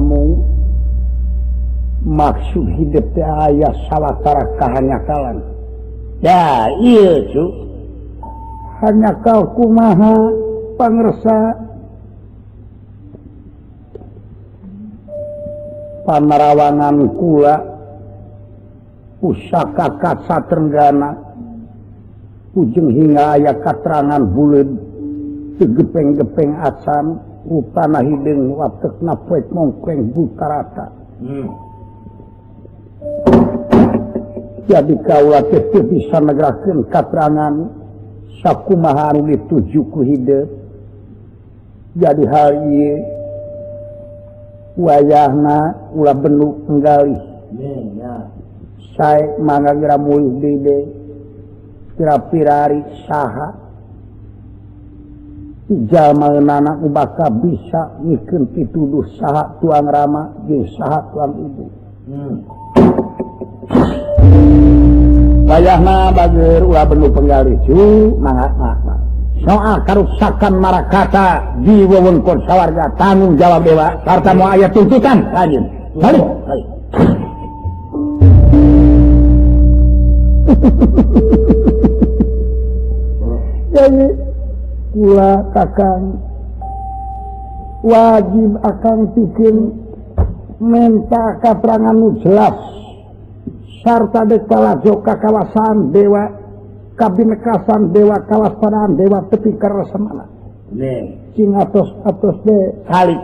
Amung maksud hidup teh aya sawatara kahanyakalan. Ya ieu cu. Hanyakal kumaha pangersa panarawangan kula pusaka kaca Trenggana ujung hingga aya katerangan buleud teu gepeng-gepeng acan rupana hideung watekna poek mongkleng butarata. Jadi kaula teh teu bisa negrakeun katerangan sakumaha anu dituju ku hideung. Jadi hal ieu wayahna ulah benuk enggalih. Sae mangga geura mulih deui deui. Pira-pirari saha jalma nana bakal bisa mikeun pituduh saha tuang rama jeung saha tuang ibu. Wayahna bageur ulah benuk penggalih cu mangga mangga. Soal karusakan marakata di wewengkon sawarga tanggung jawab dewa sarta moal aya tuntutan lanjut. Balik. Jadi kula kakang wajib akang pikeun menta katerangan nu jelas sarta dek palajo kakawasan dewa kabinekasan dewa kawaspadaan dewa tepi karesemana. Cing atos-atos de kali.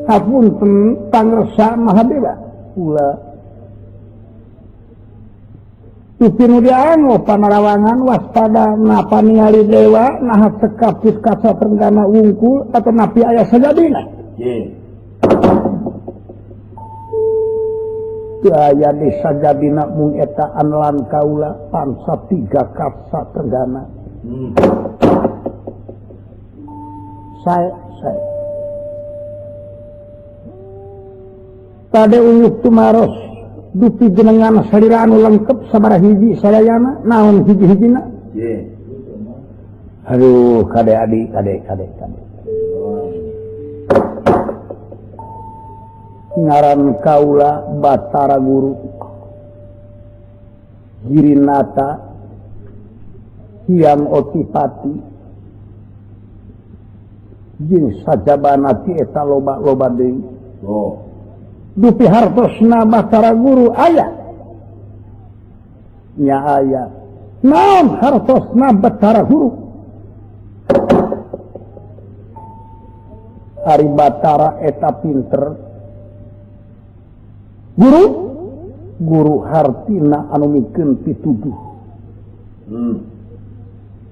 Hapunten pangersa Mahadewa kula Tupi nu dianggo panarawangan waspada napa ningali dewa naha sekaput kaca Trenggana wungkul atau napi aya sajabina. Teu aya di sajabina mung eta anelan kaula pangsa tiga kaca Trenggana. Sae sae. Tade uyup tumaros dupi jenengan salira anu lengkep sabaraha hiji sadayana naon hiji-hijina. Aduh kade adi kade kade kade. Ngaran kaula Batara Guru Girinata Hyang Otipati jeung sajabana ti eta loba-loba deui. Oh. Dupi hartosna Batara Guru aya nya aya naon hartosna Batara Guru Ari Batara eta pinter guru guru hartina anu mikeun pituduh.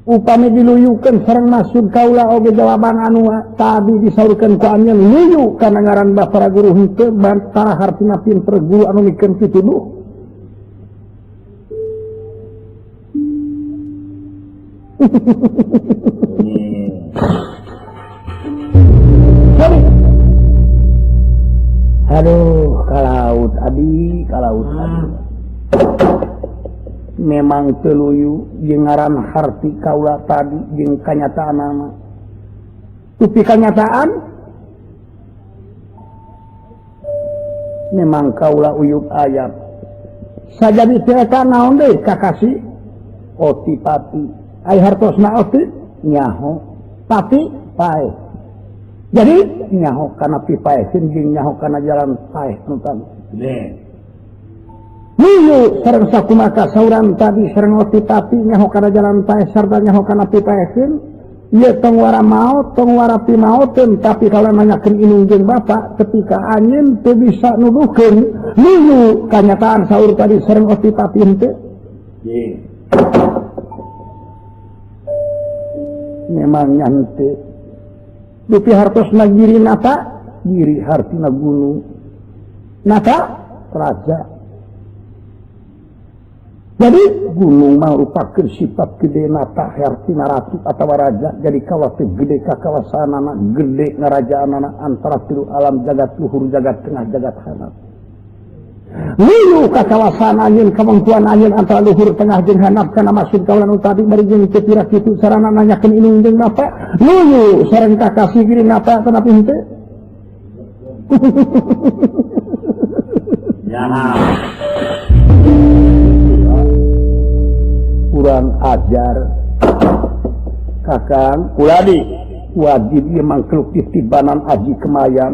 Upami diluyukeun sareng maksud kaula oge jawaban anu tadi disaurkeun ku anjeun luyu kana ngaran Batara Guru henteu Batara hartina pinter guru anu mikeun pituduh. Aduh kalaut adi kalaut adi. Memang teluyu jeung ngaran harti kaula tadi jeung kanyataanana. Tupi kanyataan memang kaula uyub ayam. Sajadi teh eta naon deui kakasih Otipati. Ai hartosna oti nyaho pati paeh. Jadi nyaho kana pipaeheun jeung nyaho kana jalan paeh nu tadi. Luyu sareng sakumaka sauran tadi sareng Otipati nyaho kana jalan paeh sarta nyaho kana pipaeheun. Ieu tong wara maot tong wara pimaoteun tapi kalau nanyakeun inung jeung bapa ketika anjeun teu bisa nuduhkeun luyu kanyataan saur tadi sareng Otipati henteu. Memang nya henteu. Dupi hartosna Giri Nata, Giri hartina gunung. Nata raja. Jadi gunung mah merupakan sifat gede nata hartina ratu atawa raja. Jadi kawa teh gede ka kawasanana, gede ngarajaanana antara tilu alam jagat luhur, jagat tengah, jagat handap. Luyu ka kawasan anjeun kemampuan anjeun antara luhur tengah jeung handap kana maksud kaula nu tadi bari jeung teu pira kitu sarana nanyakeun indung jeung bapa. Luyu sareng kakasih Girinata tetapi henteu. Ya. Kurang ajar. Kakang Kuladi wajib ieu mangkluk titibanan Aji Kemayan.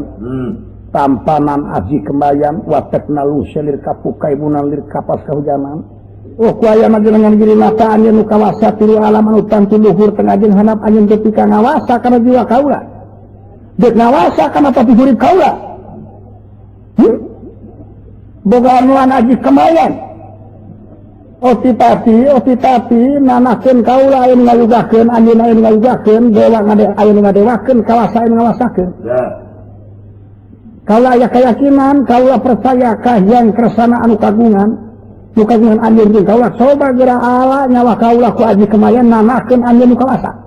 Tampanan Aji Kemayan watekna lungselir kapukaibunan lir kapas kahujanan. Oh ku aya majenengan Girinata anjeun nu kawasa tilu alam anu tangtu luhur tengah jeung handap anjeun teu pika ngawasa kana jiwa kaula. Deuk ngawasa kana pati hurip kaula. Boga anuan Aji Kemayan. Oti pati nanakeun kaula aya nu ngayugakeun anjeun aya nu ngayugakeun dewa aya nu ngadewakeun kawasa aya nu ngawasakeun. Kaula aya keyakinan, kaula percaya ka Hyang Kresna anu kagungan, nu kagungan anjeun jeung kaula coba geura ala nyawa kaula ku Aji Kemayan nanakeun anjeun nu kawasa.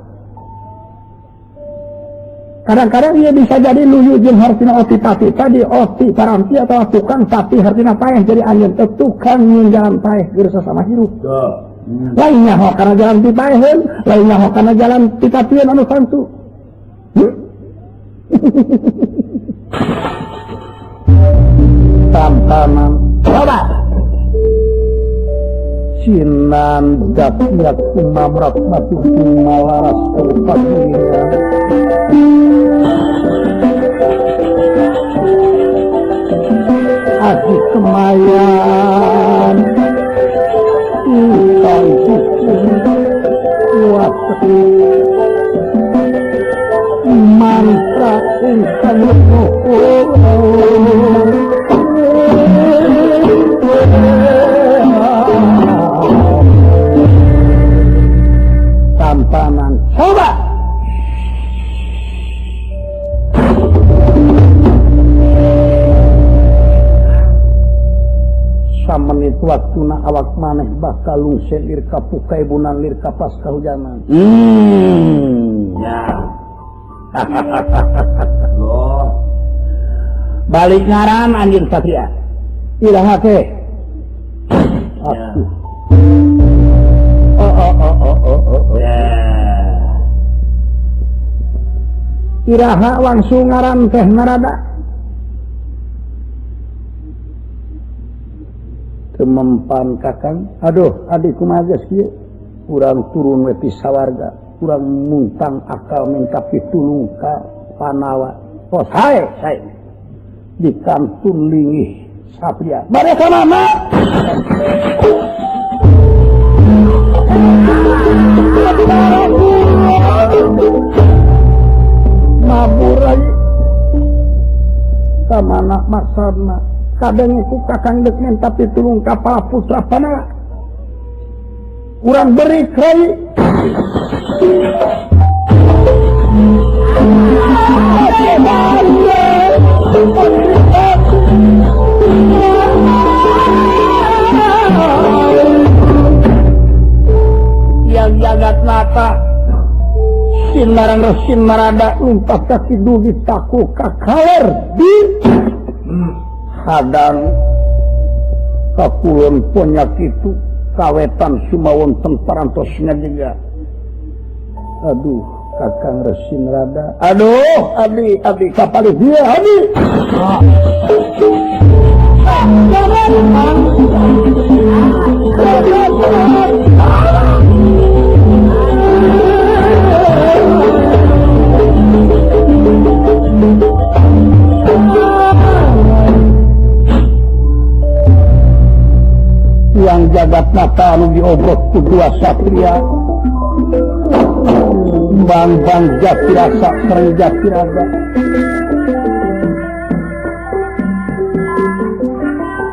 Kadang-kadang ia bisa jadi luyu jeung hartina oti pati tadi oti paranti atau tukang tapi hartina paeh jadi anjeun teh tukang nyieun jalan paeh geus sasama hirup. Lain nyaho kana jalan ti paeheun, lain nyaho kana jalan ti tapieun anu tangtu. Tampanan coba sinan dapnya kumamrat matu malaras kaupatnya Aji Kemayan mantra ingkang tampanan coba samenit waktuna awak maneh bakal lungselir lir kapukaibunan lir kapas kahujanan. Ya. Oh. Balik ngaran anjeun satria. Iraha teh. Oh. Ya. Iraha langsung ngaran teh narada. Kemempan kakang, aduh adik kumaha geus kieu, urang turun we ti sawarga, urang muntang akal minta pitulung ka Panawa. Oh sae sae. Di kantun linggih satria. Bare ka mama. Mabur lagi. Ka mana maksudna? Kadang ku kakang deuk minta pitulung ka para putra Panawa. Urang beri kai. Yang jagat mata sinarang resin marada lumpat kaki dugi taku kakaler di hadang kakulon ponyak itu kawetan sumawon parantos juga. Aduh kakang resin rada, aduh abi abi kapalih dia abi. Yang jagat mata anu diobrok ku dua satria Bang-bang Jatirasa sareng Jatiraga.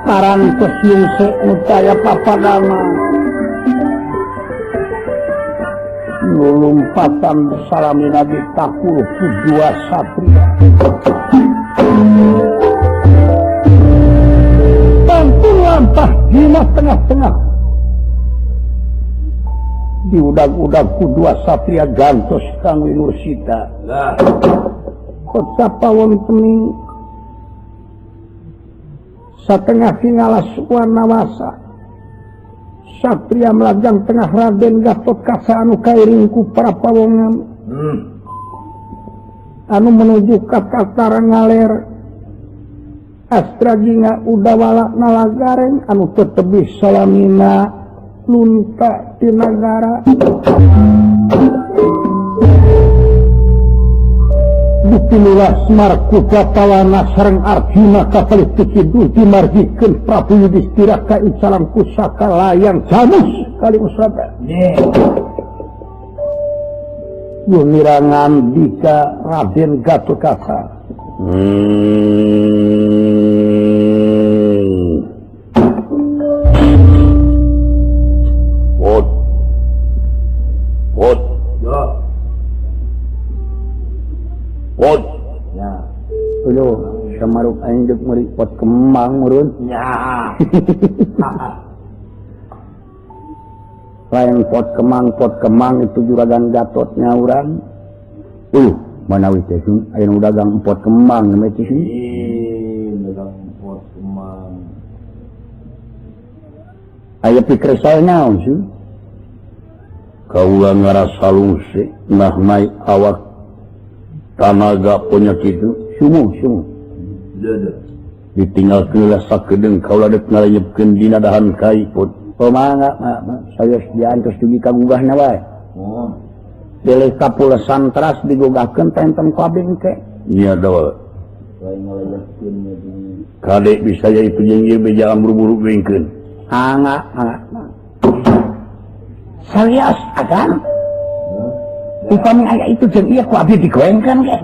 Parantos yungse nu taya papadama nulumpatan salamina ditakul ku dua satria. Pantun lampah dina tengah-tengah diudag-udag ku dua satria gantos kang Winursita. Kocapa wontening Satengah singalas Wanawasa Satria melajang tengah Raden Gatotkaca anu kairing ku para pawongan anu menuju ka Tatara ngaler Astrajinga Udawala Nalagareng anu tetebih salamina lunta ti nagara Dipilulas Markuta Tawana sareng Arjuna kapalih ti kidul dimargikeun Prabu Yudhistira ka icalang pusaka layang jamus kali usada. Gumirangan dika Raden Gatotkaca. Pot. Pot. Ya. Pot. Ya. Aduh, samaruk aing deuk meuli pot kembang meureun. Ya. Lain pot kemang itu juragan Gatotnya urang. Manawi teh aya nu dagang pot kembang namanya teh. Dagang pot kembang. Aya pikir saya naon sih? Kaula ngarasa lungse nah mai awak tanaga punya kitu sumuh sumuh. Ditinggalkeun lah sakedeung kaula deuk ngalenyepkeun dina dahan kai pot. Pemangga, saya diantos dugi ka gugahna wae. Oh. Deleh kapulesan teras digugahkeun tenten ku abdi engke. Nya dawa. Kadek bisa jadi jeung ieu bejaan buru-buru geuingkeun. Angga, angga. Serius agan? Upami aya itu jeung ieu ku abdi digoengkeun ge.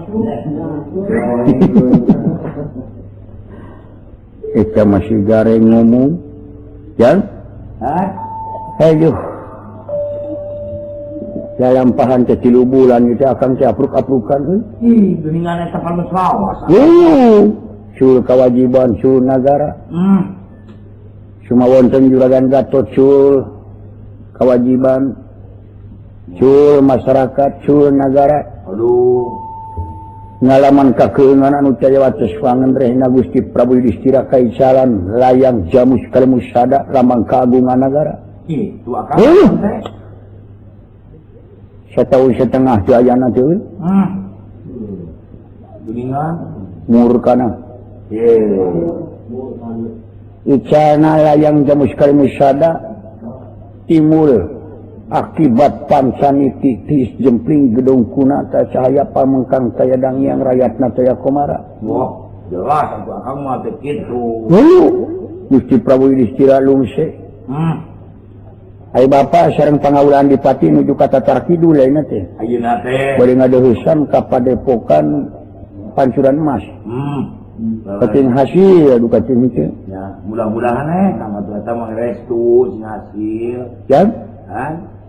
Eta masih gareng ngomong. Jan? Hah? Aduh. Dalam pahan teh 3 bulan itu akang teh apruk-aprukan euy. Ih, geuningan eta pan geus lawas. Cul kewajiban cul nagara. Cuma wonten juragan Gatot cul kewajiban cul masyarakat cul nagara. Aduh. Ngalaman kakeungan anu caya wates wangen rehna Gusti Prabu Yudhistira kaicalan layang jamus kalemusada lambang keagungan nagara. Kitu akang. Setahun setengah jayana teh. Geuningan murkana. Icana layang jamus kalemusada timur akibat pancaniti tiis jempling gedung kuna ta cahaya pamengkang taya dangiang rakyatna taya komara. Wah, jelas atuh akang mah teh kitu. Gusti Prabu Yudhistira lungse. Ai bapa sareng pangawulaan dipati nuju ka Tatar Kidul lainna teh. Ayeuna teh bade ngadeuheusan ka padepokan pancuran emas. Kating hasil duka cing teh. Ya, mudah-mudahan kang atuh eta mah restu sing hasil. Ya? Hah?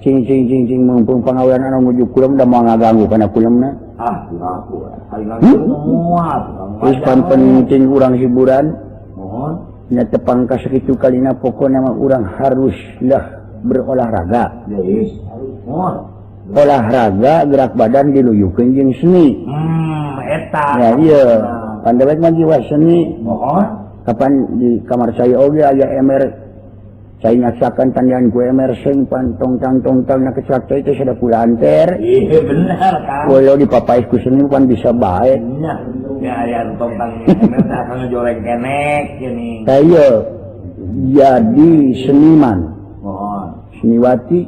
Cing cing cing cing mumpung pangawean anu nuju kulem da moal ngaganggu kana kulemna. Ah, aku. Ari ngaganggu moal. Geus pan penting urang hiburan. Mohon. Nya tepang ka sakitu kalina pokona mah urang haruslah berolahraga. Geus, mohon. Olahraga gerak badan diluyukeun jeung seni. Eta. Ya ieu. Pandewek mah jiwa seni. Mohon. Kapan di kamar saya oge aya ember saya ngaksakan tandian ku emer sing pan tongtang tongtang na kecelak itu sudah kulanter. Iya benar kan. Walau dipapais ku seni pan bisa baik. Iya. Ya ya tongtang emer teh akan ngejoreng kenek gini. Saya jadi seniman. Mohon. Seniwati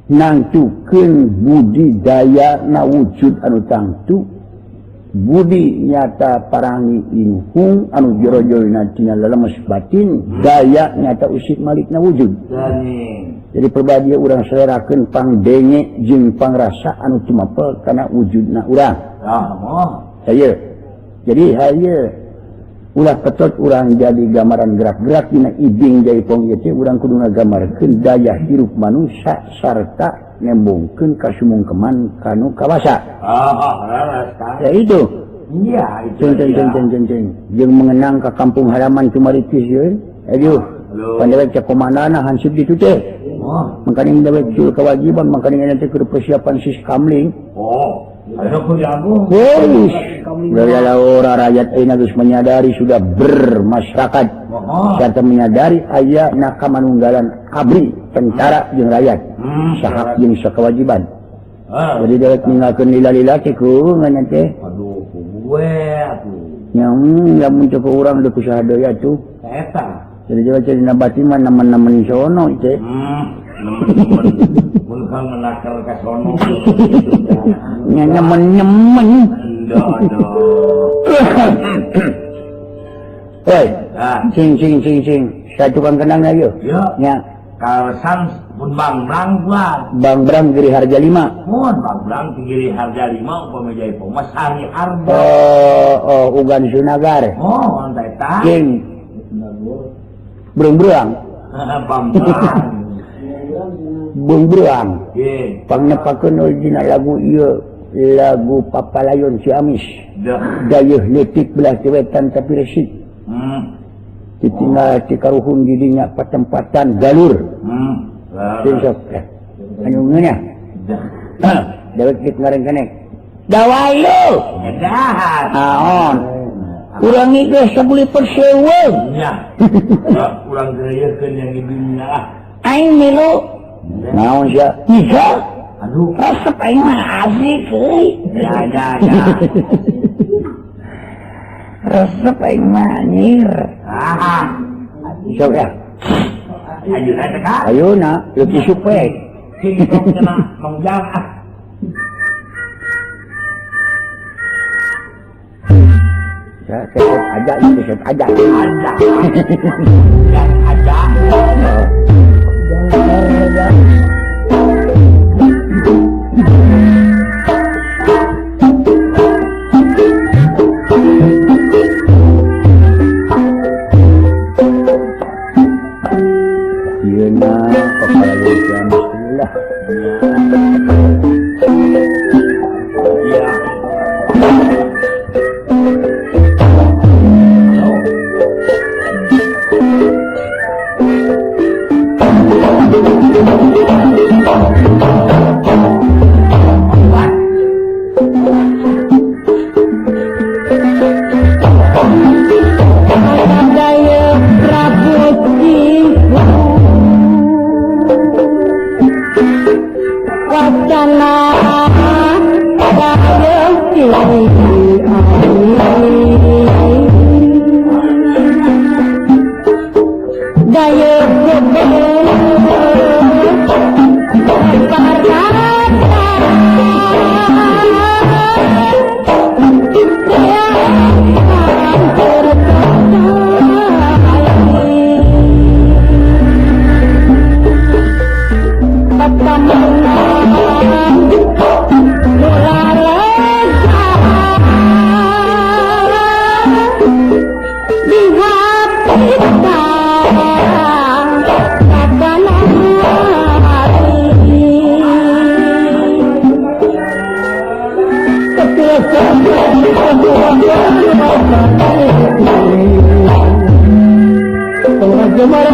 nangtukeun budidaya na wujud anu tangtu. Budi nyata parangi inhung anu jero-jerona tina lelemes batin daya nyata usik malikna wujud. Jadi pribadi urang selerakeun pangdenge jeung pangrasa anu tumapel kana wujudna urang. Haye. Jadi haye ulah ketot urang jadi gambaran gerak-gerak dina ibing jaipong ieu teh urang kudu ngagambarkeun daya hirup manusia sarta nembongkeun kasumungkeman kanu kawasa. Ya itu. Iya, itu. Ceng. Jeung mengenang ka kampung halaman Cumaritis ye. Aduh. Pandewek cek komandana hansip ditu teh. Oh. Mangkaning dewek cul kewajiban mangkaning teh kudu persiapan siskamling. Oh, Ora rakyat ayeuna geus menyadari sudah bermasyarakat serta menyadari aya na kamanunggalan abri tentara jeung rakyat sahak jeung sakewajiban. Jadi dewek ninggalkeun lila-lila teh ku ngan teh. Aduh gue atuh. Nya lamun teu ku urang deuk usaha deui atuh. Eta. Jadi dewek teh dina batin mah nemen-nemen sono teh. Mun kang menakar ka sono. Nya nemen-nemen. Hei, sing sing sing sing, saya tukang kenang ayo. Ya. Kalesan pun Bang Brang buat. Bang Brang Giri Harja 5. Pun Bang Brang Giri Harja 5 upami jadi Poma Sari Harja. Oh, oh Ugan Sunagar. Oh, eta. Sing. Brung-brung. Bang Brang. Brung-brung. Nggih. Pangnepakeun dina lagu ieu. Lagu Papalayon Ciamis. Dayeuh leutik belah wetan tapi resik. Ditinggal di karuhun didinya patempatan galur. Sok anu ngeunah. Dewek dik ngarengkenek. Dawayo. Naon? Urang geus sabuli perseweung. Nya. Urang geureukeun yang didunya lah. Aing milu. Naon sia? Bisa. Aduh, resep aing mah asik euy. Ya ya ya. Resep aing mah anjir. Ah. Sok ya. Ayeuna teh ka? Ayeuna leutik supe. Sing tong cenah mangjang ah. Ya, set aja itu set aja. Aja. Ya aja. Gemar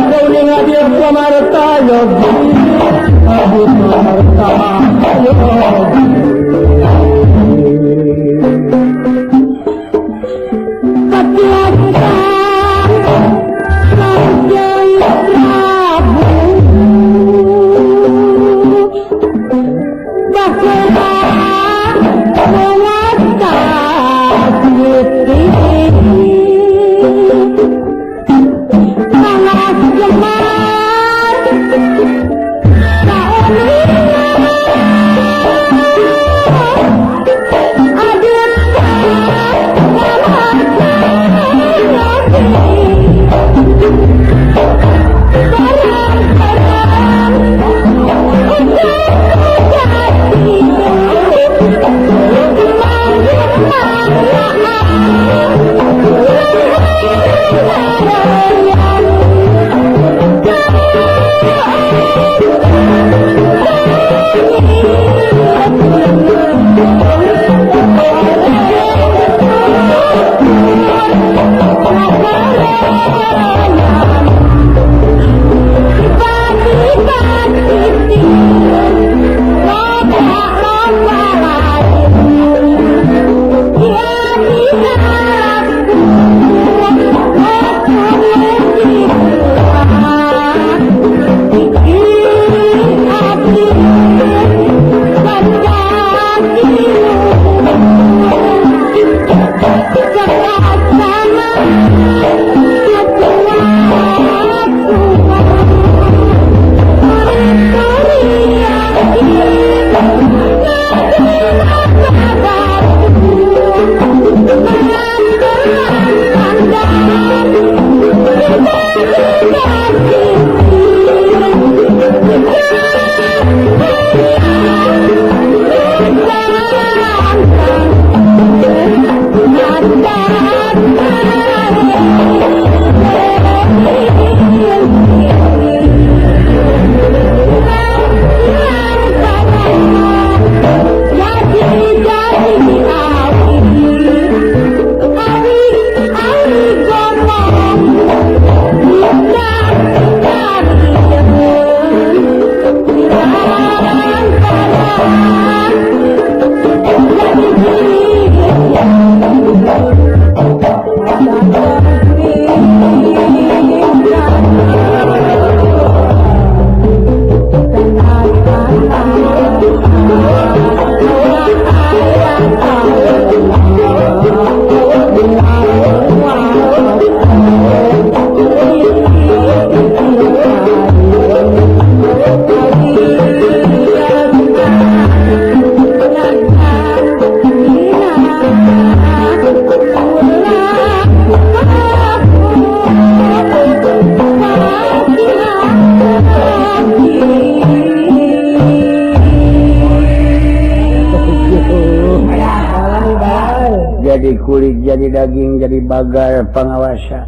kulit jadi daging jadi bagar pangawasa.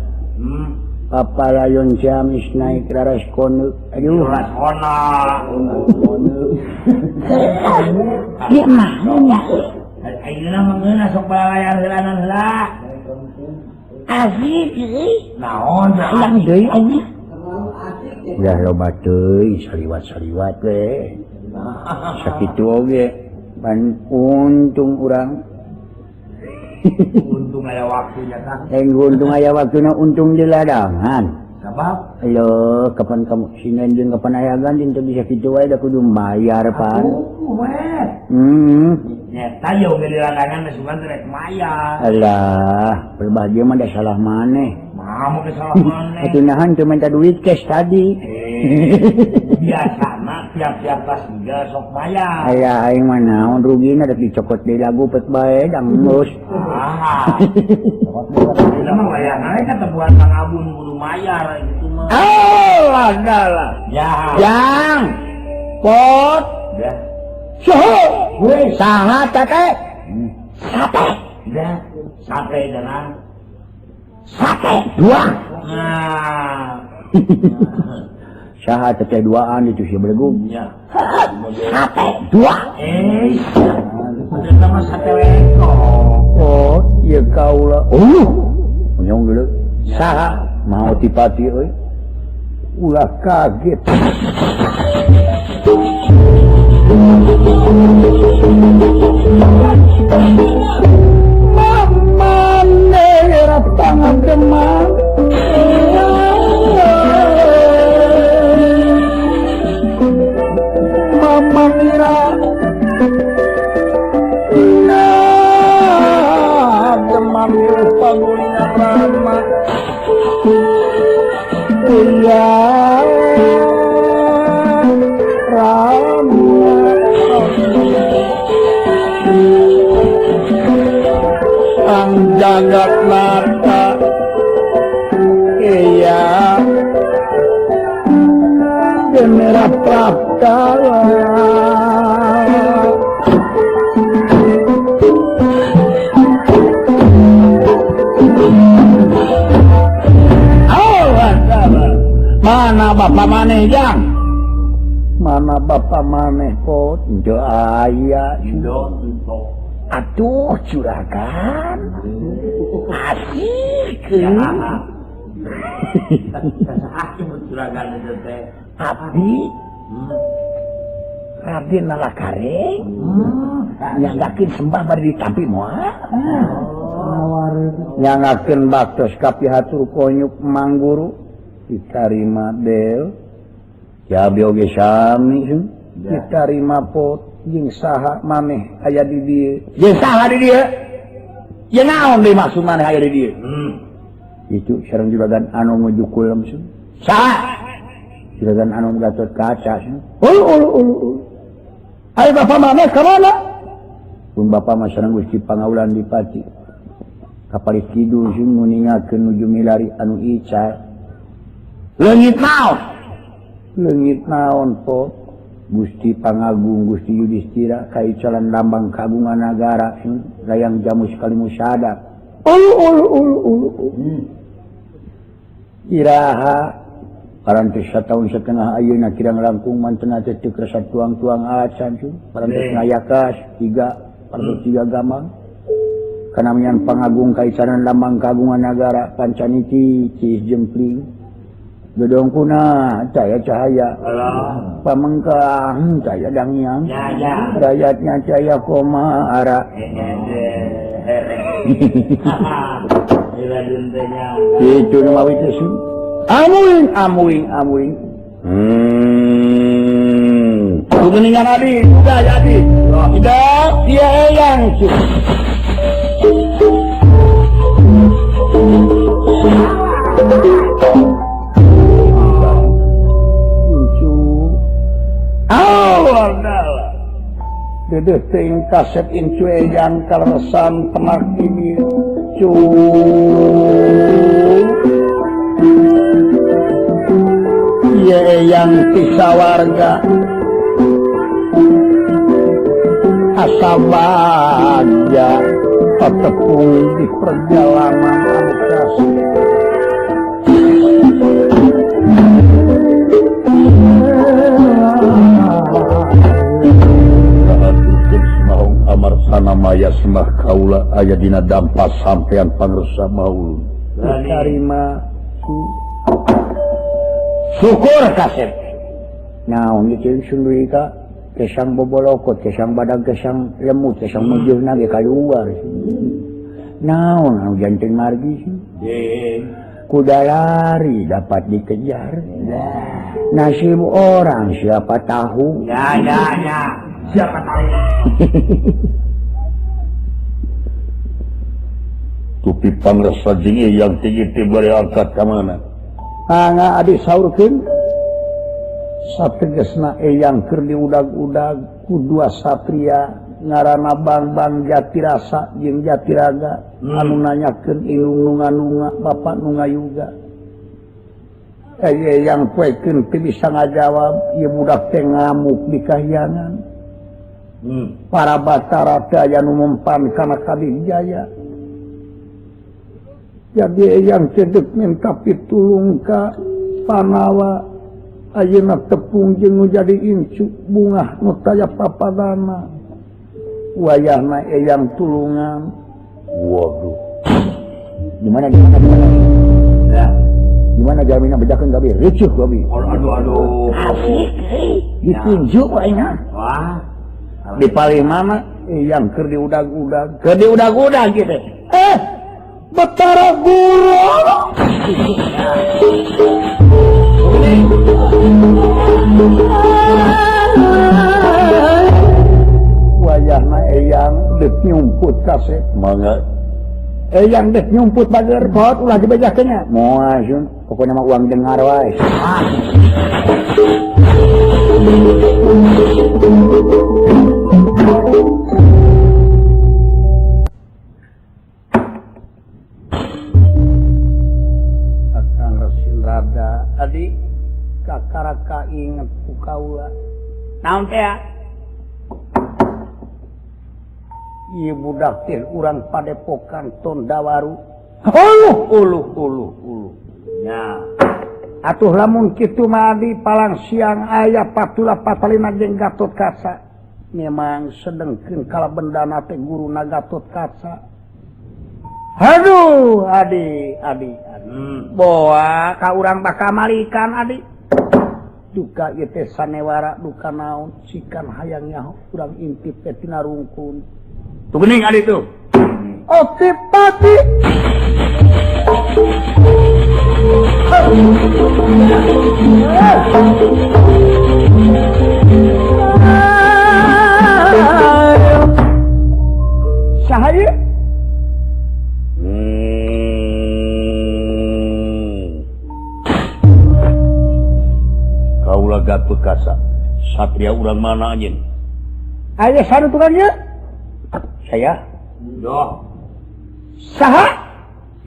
Papalayon Ciamis naik raras konu. Aduh. Raras kona. Ieu mah nya. Ayeuna mah ngeunah sok balalayar heulanan heula. Asik euy. Naon hayang deui anjing. Udah loba teuing saliwat-saliwat we. Sakitu oge pan untung urang. Untung aya waktunya tah. Untung aya waktuna untung di ladangan. Sabab? Halo, kapan kamu sinen jeung kapan aya ganti teu bisa kitu wae da kudu mayar pan. Atuh we. Nyeta ye oge di ladangan mah sugan rek mayar. Alah, berbahagia mah da salah maneh. Mah mun salah maneh. Atuh nahan teu minta duit cash tadi. Biasana tiap-tiap tas tiga sok mayar. Aya aing mah naon rugina rek dicokot deui lagu pet bae dang geus. Ah. Cokot mah wayahna we katebuan Kang Abun kudu mayar gitu mah. Allah dalah. Ya. Jang. Pot. Ya. Suhu. Saha teh? Sate. Ya, sate cenah. Sate dua. Nah. Saha teh duaan itu si belegug. Ya. Sate dua. Eta mah sate weko. Oh, ieu kaula. Oh. Menyong geuleuh. Saha mau tipati euy. Ulah kaget. Mama nera tangan demang. Mama nera demam pangulingan Rama. Iya Rama. Ang jagat nata. Iya Genera Praptala. Mana bapak maneh jang? Mana bapak maneh pot? Henteu aya. Atuh juragan. Asik. Juragan itu teh. Abdi. Raden Nalakare. Nyanggakeun sembah bari ditampi moal. Nyanggakeun baktos ka pihatur konyuk mangguru. Ditarima del. Ya abdi oge sami ditarima pot jeung saha maneh aya di dieu. Jeung saha di dieu? Ye naon deui maksud maneh aya di dieu? Itu sareng juragan anu ngujukul langsung. Saha? Juragan anu Gatot Kaca. Ulu ulu ulu. Ayo bapak maneh ka mana? Pun bapak mah sareng Gusti Pangaulan Dipati. Kapalih kidul sing nguningakeun nuju milari anu ical. Leungit naon? Leungit naon po? Gusti Pangagung Gusti Yudhistira kaicalan lambang kagungan nagara layang jamu sekali musada. Ulu ulu ulu ulu. Iraha parantos satahun setengah ayeuna kirang langkung mantena teh teu kersa tuang-tuang acan parantos ngayakas tiga parantos tiga gamang. Kanamian Pangagung kaicalan lambang kagungan nagara pancaniti cis jempling. Gedong kuna cahaya cahaya pamengkang cahaya dangyang rakyatnya cahaya koma ara. Itu nama itu amuing amuing amuing. Kuningan adi udah jadi tidak dia eyang. Dedeh ting kaset incu eyang kaleresan temak ini cu ye eyang tisawarga asa bagja Patepung di perjalanan anu kasih. Amarsana maya semah kaula aya dina dampa sampean pangersa maulun. Tarima syukur kasep. Naon ieu sundui ka kesang bobolokot, kesang badag, kesang lemut, kesang mujurna ge kaluar. Naon anu janten margi sih? Kuda lari dapat dikejar. Nasib orang siapa tahu. Ya ya ya. Siapa tahu. Tupi pangrasa jeung yang tinggi teh bari angkat ka mana? Mangga adi saurkeun. Sategesna eyang keur diudag-udag ku dua satria ngaranna Bang-bang Jatirasa jeung Jatiraga anu nanyakeun ilung nu nganunga bapak nu ngayuga. Eyang poekeun teu bisa ngajawab ieu budak teh ngamuk di kahyangan. Para batara teh aya nu mempan kana kadijaya. Jadi eyang cedek minta pitulung ka Panawa ayeuna tepung jeung nu jadi incu bungah nu taya papadana. Wayahna eyang tulungan. Waduh. Gimana gimana gimana? Ya. Gimana jaminan bejakeun gabi? Ricuh gabi. Aduh aduh. Asik. Ditunjuk wae nya. Wah. Di paling mana eyang keur diudag-udag. Keur diudag-udag kitu. Betara guru. Wayahna eyang deuk nyumput kasep. Mangga. Eyang deuk nyumput bager pot ulah dibejakeun nya. Moal sun, pokona mah uang dengar wae. Akang Resin Rada adi kakaraka inget ku kaula. Naon teh? Ieu budak teh urang padepokan Tondawaru. Uluh uluh uluh uluh. Ya. Atuh lamun kitu mah di palang siang aya patula patalina jeung Gatot Kaca. Memang sedengkeun kala bendana teh guruna Gatot Kaca. Aduh, adi adi adi. Boa ka urang bakal malikan adi. Duka ieu teh sanewara duka naon sikan hayang nyaho urang intip teh tina rungkun. Tuh geuning adi tuh. Oke pati. Sahaya. Kaula Gatot Kaca, satria urang mana anjeun? Aya sanu tukang ieu? Saya. Doh. Saha?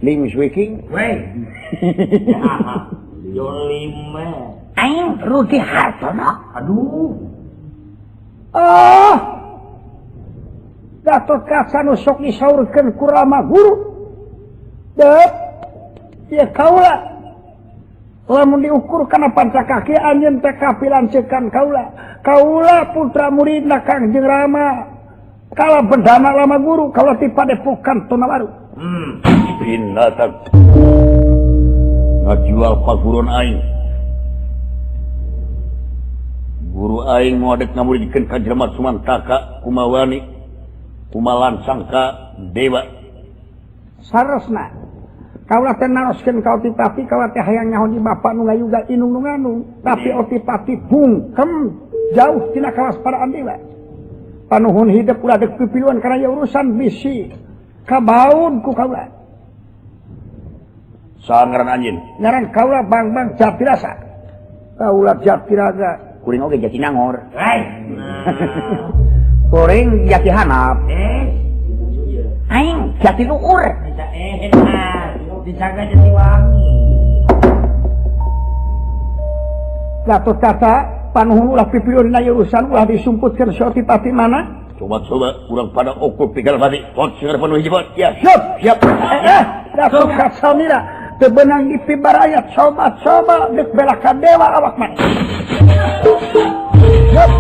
Lim Swiking. Weh. Yo lime. Aing Rudi Hartono. Aduh. Ah. Gatot Kaca nu sok disaurkeun ku Rama Guru. Deup. Ieu kaula. Lamun diukur kana panca kaki anjeun teh kapilancekan kaula. Kaula putra muridna Kangjeng Rama. Kala bendana lama guru kaula ti padepokan Tonawaru. Binatang. Ngajual paguron aing. Guru aing moal dek ngamuridkeun ka jelema Sumantaka kumawani kumalansang ka dewa. Sarosna kaula teh naroskeun ka Otipati kaula teh hayang nyaho di bapa nu ngayuga inung nu nganu tapi Otipati bungkem jauh tina kawaspadaan dewa. Panuhun hidup ulah dek pipiluan kana ieu urusan bisi kabaun ku kaula. Saha ngaran anjeun? Ngaran kaula Bang-bang Jatirasa. Kaula Jatiraga. Kuring oge Jatinangor. Hei. Kuring Jati Hanap. Aing Jati Luhur. Dijaga Jatiwangi. Gatot Kaca panuhun ulah pipiluan dina ieu urusan ulah disumputkeun si Otipati mana? Coba-coba urang pada ukur pigal mati. Pot sigar penuh hiji pot. Ya, siap, siap. Gatot Kaca mira teu beunang dipibaraya coba-coba deuk bela ka dewa awak maneh. Siap.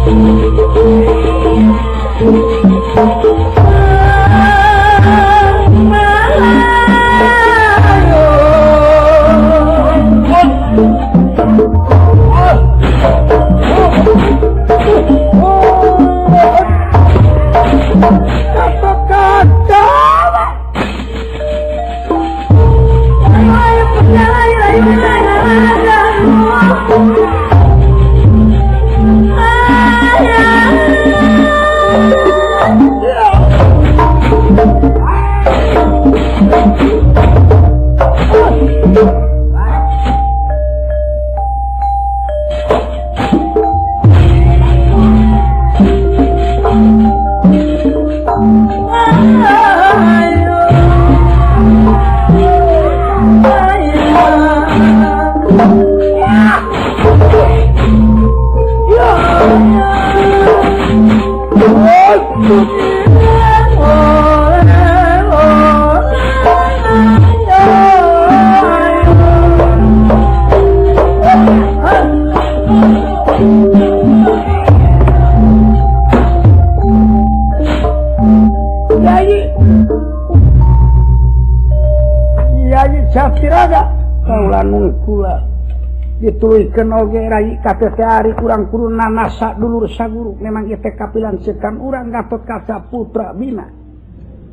Dituluykeun oge rai KTT ari urang kudu nanasa dulur saguru memang ieu teh kapilan sekan urang Gatot Kaca Putra Bima.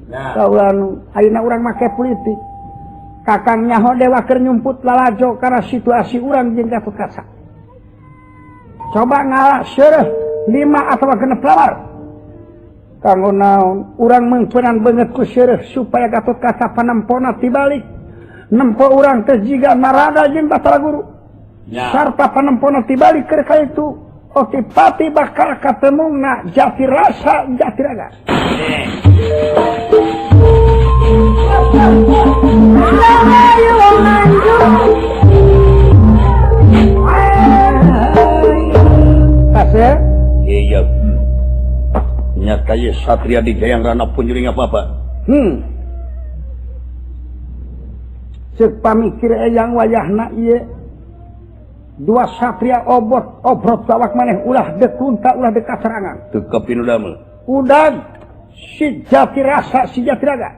Nah, kaula nu ayeuna urang make politik. Kakang nyaho dewa keur nyumput lalajo karena situasi urang jeung Gatot Kaca. Coba ngalah seureuh 5 atawa 6 lawar. Kanggo naon urang meungpeunang beungeut ku seureuh supaya Gatot Kaca panempona tibalik. Nempo urang teh jiga Narada jeung Batara Guru. Ya. Sarta panempona tibalik keur ka itu Otipati bakal katemungna jati rasa jati raga. Kasih? Iya. Nyata ye satria di Jayang Rana punjuring apa-apa. Ceuk pamikir eyang wayahna ieu dua satria obot obrot awak maneh ulah dekunta ulah dekaserangan. Teu kapinudamel. Udag si jati rasa si jati raga.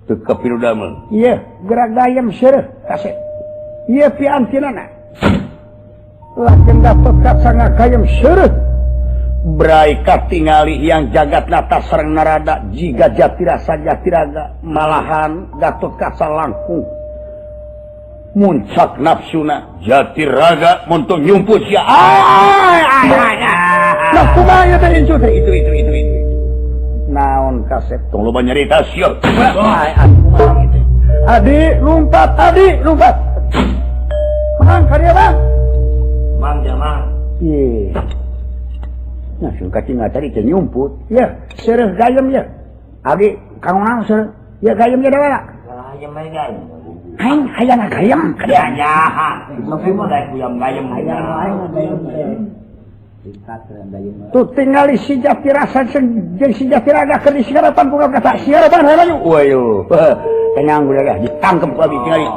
Teu kapinudamel. Ieu gerak gayem seureuh kasep. Ieu piantinana. Lakeun Gatot Kaca ngagayem seureuh. Brai katingali yang jagat nata sareng Narada jiga jati rasa jati raga malahan Gatot Kaca langkung muncak nafsuna jati raga montok nyumput sia. Nah kumaha ieu teh incu teh itu naon kasep tong loba nyarita sia. Adi lumpat adi lumpat mang ka dieu bang mang jamang ieu. Nah, sing katingal tadi teh nyumput. Ya, seureuh gayem ya. Abdi kanggo naon seureuh? Ya gayem ya dewa. Gayem bae gayem. Aing hayang gayem ka dieu. Ya, tapi mah daek gayem gayem. Hayang aing gayem teh. Tuh tingali si jati rasa jeung si jati raga keur disiarapan ku kata siarapan hayu. Waduh. Tenang udah dah ditangkep ku abdi tingali.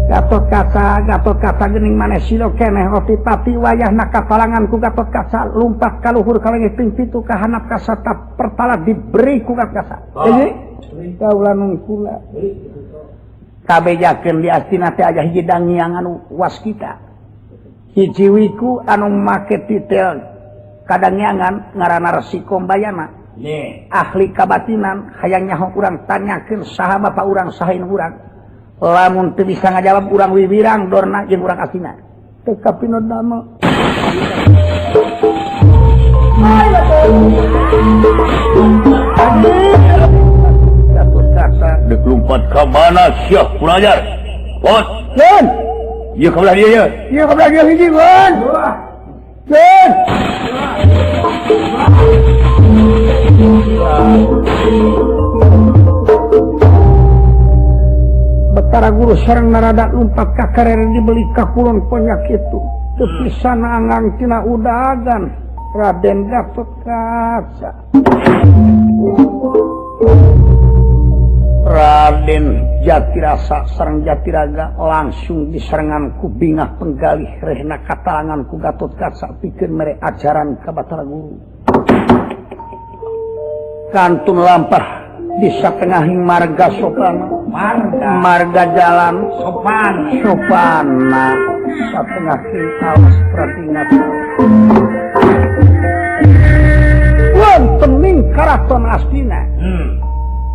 Gatot Kaca geuning maneh silo keneh Otipati wayahna kapalangan ku Gatot Kaca lumpat ka luhur ka leungit ping 7 ka handap kasata pertala diberi ku Gatot Kaca. Euy, kaula nungkula. Kabejakeun di astina teh aya hiji dangiang anu waskita. Hiji wiku anu make titel kadangiangan ngaranna Resi Kombayana. Ahli kabatinan hayang nyaho urang tanyakeun saha bapa urang saha indung urang. Lamun teu bisa ngajawab urang wiwirang dorna jeung urang astina. Teu kapinodama. Gatot Kaca deuk lumpat ka mana sia kurang ajar. Pot. Keun. Ieu ka belah dieu ye. Ieu ka belah dieu hiji keun. Keun. Batara Guru sareng Narada lumpat ka karer dibeli ka kulon ponyak itu. Teu pisan anggang tina udagan Raden Gatotkaca. Raden Jatirasa sareng Jatiraga langsung diserangan ku bingah penggalih rehna katalangan ku Gatotkaca pikeun mere ajaran ka Batara Guru. Kantun lampah di satengahing marga sopana, marga jalan sopan sopana satengahing alas pratingat wonten ning karaton Astina.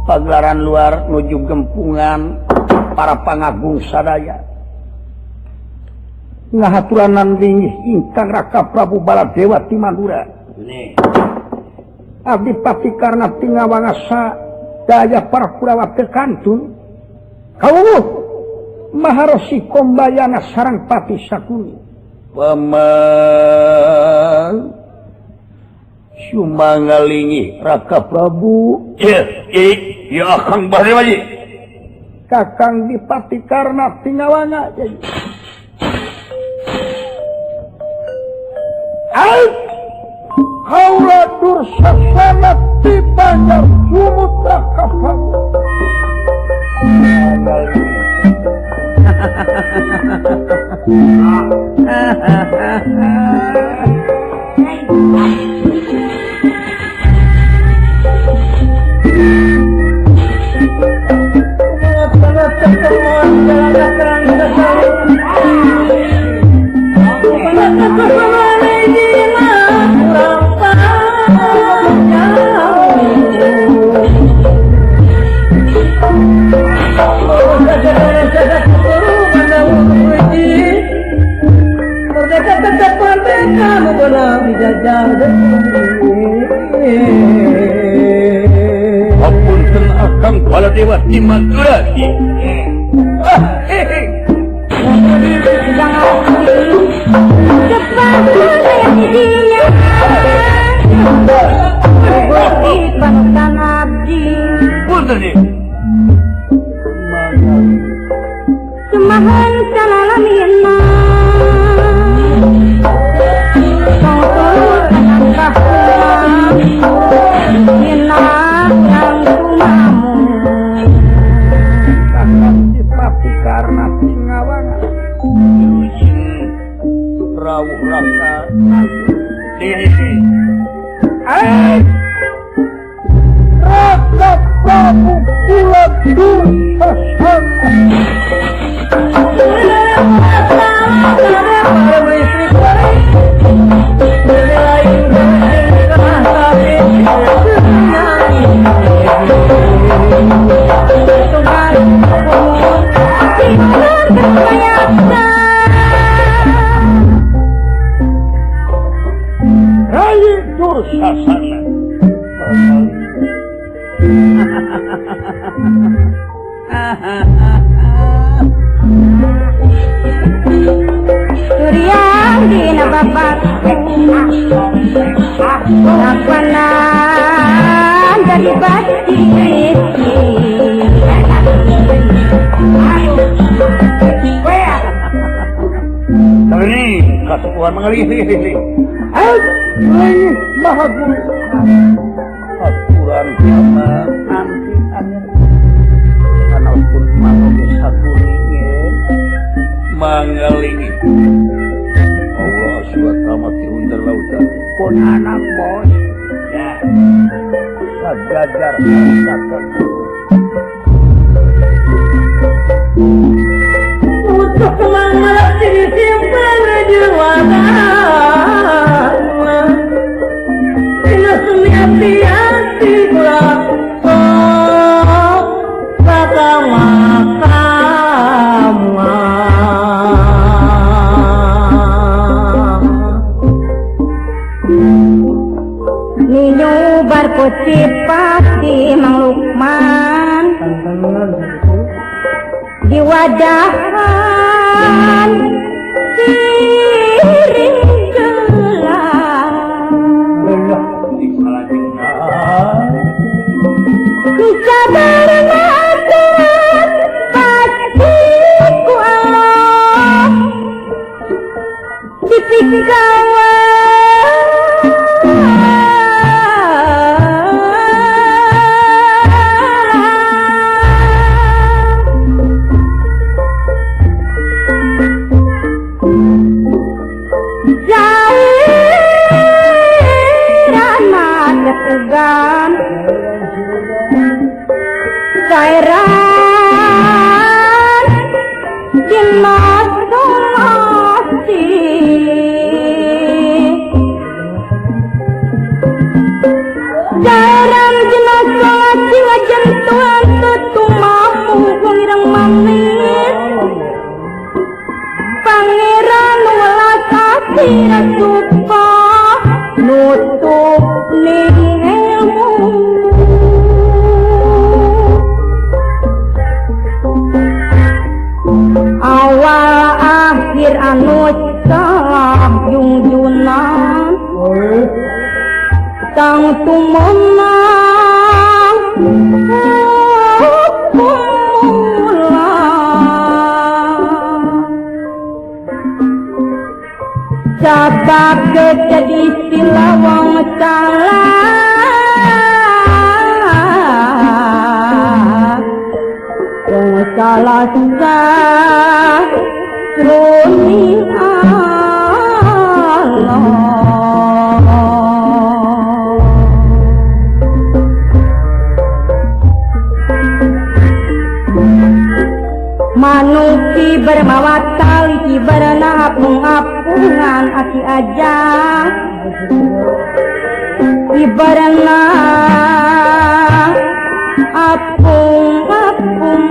Pagelaran luar nuju gempungan para pangagung sadaya ngahaturanan linggih ingkang Raka Prabu Baladewa ti Madura. Abdi pati karna tingawangasa daya para Kurawa teu kantun kawuh Maharesi Kombayana sareng Pati Sakuni. Pemang sumangalingi Raka Prabu. Ya Akang Baladewa ji. Kakang Dipati Karna Tingawanga. Kaula Dursasana ti Banjar Sumut Raka Prabu. Apunten Akang Baladewa ti Madura. Semahan salalamina Karna Tingawanga rawuh raka Raka Prabu Kula Dursasana. Rayi Dursasana. Suriang dina bapakku lapanan dari batin. Ini kasukuhan mengalih. Lingih Maha Guru. Aturan sama nanti anu pun mangga sakuni mangalingi. Allah SWT ti lautan pun anak bos ya sajajar sakan untuk semangat disimpan jiwa. Cipati Mang Lukman di wadahan siring gelang kesabaran pasti Cairan dina solasi Cairan dina solasi ngajentuan tetumamu ngireng manis Pangeran welas asih suka nutup ning ilmu Awal akhir anu salah jungjunan Tang tumenang pemula Sabab jadi silawang salah Wong salah sah jroning Allah Manuki bermawa tali ibarana apung-apungan aki aja ibarana apung-apungan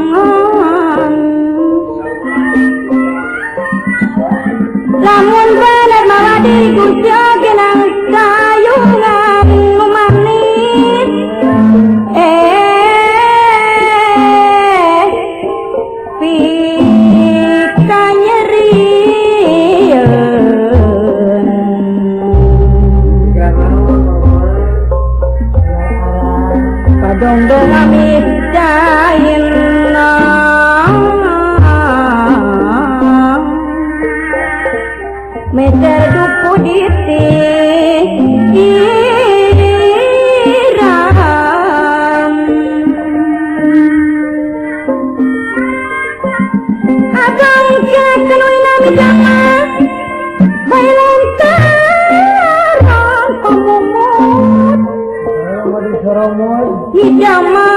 Lamun bener mawa diri Gusti oge nang sayungan nu manis Pika nyerieun Padongdong amit cairna Meter duku ditiram Agang kekenui nami jama Bae lantaran pamumut Hijama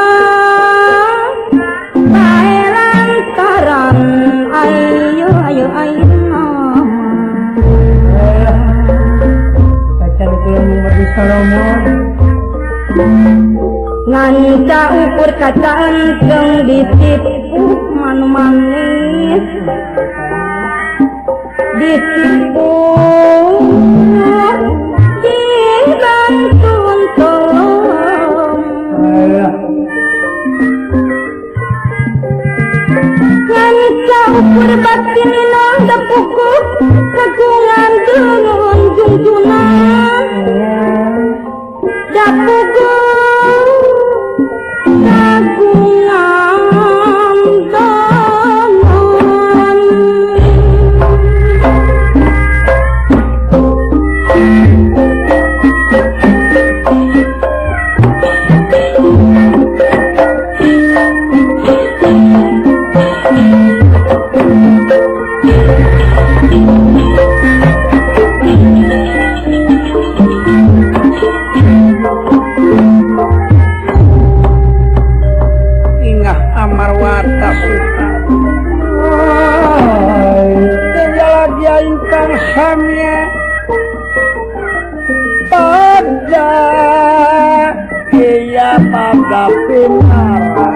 bae lantaran ayo ayo ayo Nganca ukur kaca engkeng ditipu manu manis Ditipu dibantu untung Nganca ukur batin inong depuku kagungan dengun jungjunan Dapuku kagungan dongon Ingah Amarwata Suta Jaladi ingkang samya Pada Iya pada pinara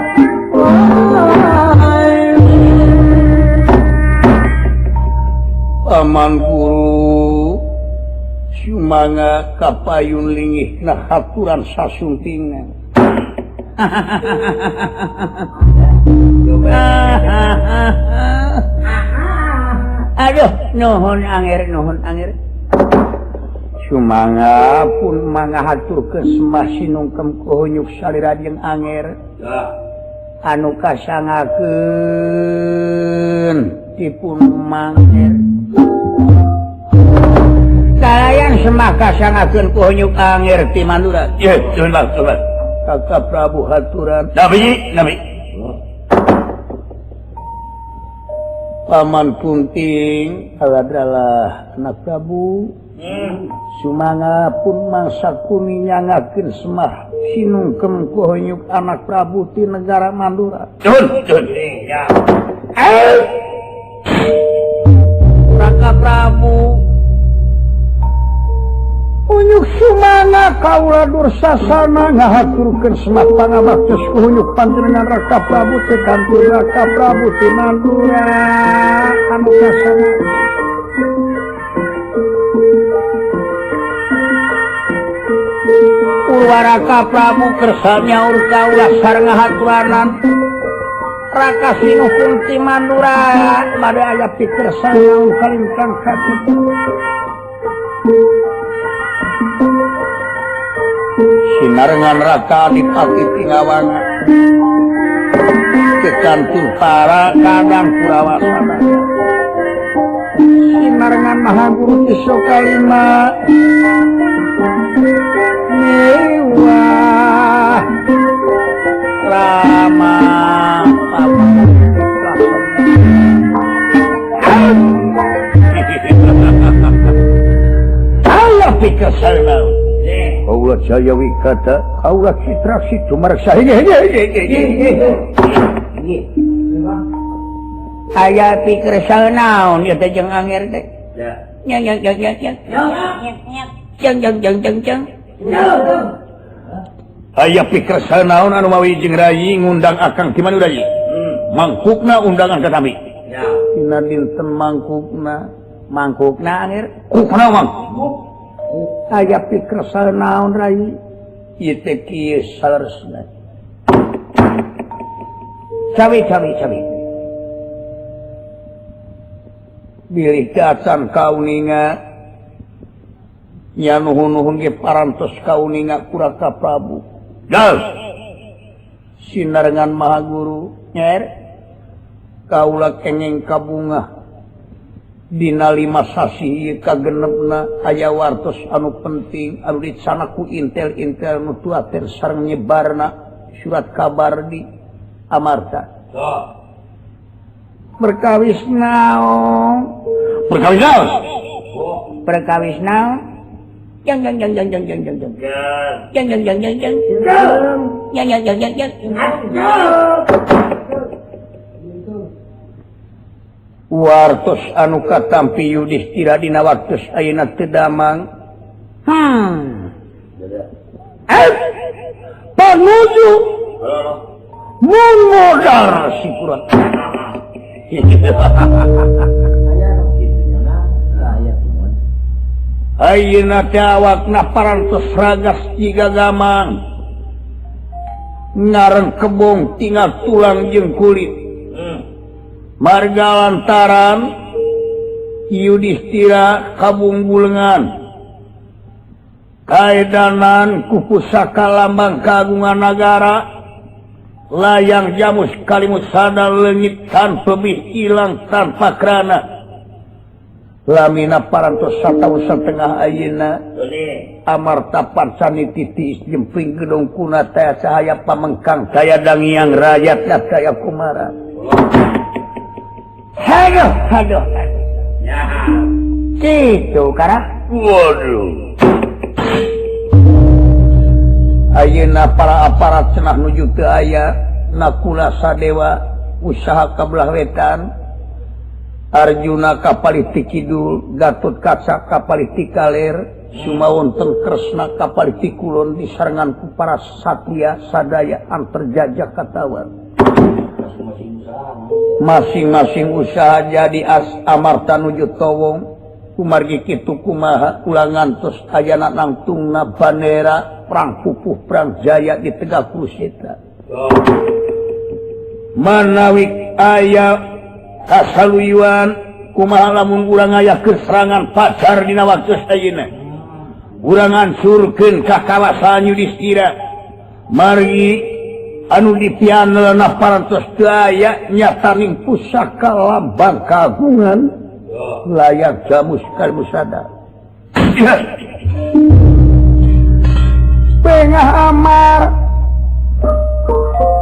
Paman Guru Sumanga kapayun lingih nah haturan sasuntingan Aduh, nuhun anger, nuhun anger. Sumanga pun mangga haturkeun semah sinungkem kuhunyuk salira jeung anger anu kasangakeun dipun mangger. Kalayan semah kasangakeun kuhunyuk anger ti Mandura. Ye, nuhun Bang, nuhun. Kakak Prabu haturan. Nabi, nabi. Paman Kunting adalah anak Prabu. Sumanga pun mangsa kuninyangakeun semah Sinungkem ku Hunyuk anak Prabu ti negara Mandura. Raka Prabu Hunyuk sumana kaula dursasana ngahaturkeun semat pangabaktos ku Hunyuk panjenengan Raka Prabu teh kantur Raka Prabu ti Mandura anu kasana. Purwaraka Prabu kersa nyaur kaula sareng ngahaturanan Raka Sinuhun ti Mandura bade aya pikersa nyaur kalintang katitu. Sinarengan Raka Adipati Tingawanga ke kantur para kadang Kurawasana. Sinarengan Mahaguru Tisokalima Mewah Rama Allah pikir saya Kaula jaya wikata, kaula citra situ mareksa Aya pikir saya naon ieu teh jeung angir teh. Nyang nyang nyang nyang nyang. Jeng jeng jeng jeng jeng. Aya pikir saya naon anu mawi jeung rayi ngundang akang ti Mandura ieu. Mangkukna undangan ka kami. Dina dinten mangkukna, mangkukna angir. Kukna mangkuk. Aya pikir saya naon rai ieu teh kieu saleresna. Cawi cawi cawi. Bilih teu acan kauninga nya nuhun-nuhun ge parantos kauninga ku Raka Prabu. Gal. Sinarengan Mahaguru nyer kaula kenging kabungah dina 5 sasih ieu kagenepna aya wartos anu penting anu dicana ku intel-intel nu tuater sareng nyebarna surat kabar di Amarta. Perkawis naon? Perkawis naon? Perkawis naon? Jang jang jang jang jang jang jang jang. Jang jang jang jang jang. Jang jang jang jang jang. Wartos anu katampi Yudhistira dina waktos ayeuna teu damang. Panuju mun modar si Purat. Ayeuna teh awakna parantos ragas jiga gamang. Ngareng kebong tinggal tulang jeung kulit. Marga lantaran Yudhistira kabungbulengan kaedanan ku pusaka lambang kagungan nagara layang jamus kalimusada leungit tanpa bih ilang tanpa krana lamina parantos sataun satengah ayeuna Amarta parsani titis jempling gedong kuna taya cahaya pamengkang daya dangiang rakyat daya kumara. Aduh, aduh. Gitu, kara. Waduh. Ayeuna para aparat cenah nuju teu aya, Nakula Sadewa usaha ka belah wetan, Arjuna kapalih ti kidul, Gatot Kaca kapalih ti kaler, Sumawonten Kresna kapalih ti kulon disarengan ku para satria sadaya antarjaja katawan. Masing-masing usaha jadi as Amarta nuju towong kumargi kitu kumaha ulah ngantos ayana nangtungna bandera perang pupuh perang jaya di Tegak Kuruseta. Manawi aya kasaluyuan kumaha lamun urang aya keserangan pacar dina waktu ayeuna urang ngancurkeun ka kawasan Yudhistira margi anu dipianelna parantos teu aya nyataning pusaka lambang kagungan layak jamus kalmusada. Pengah amar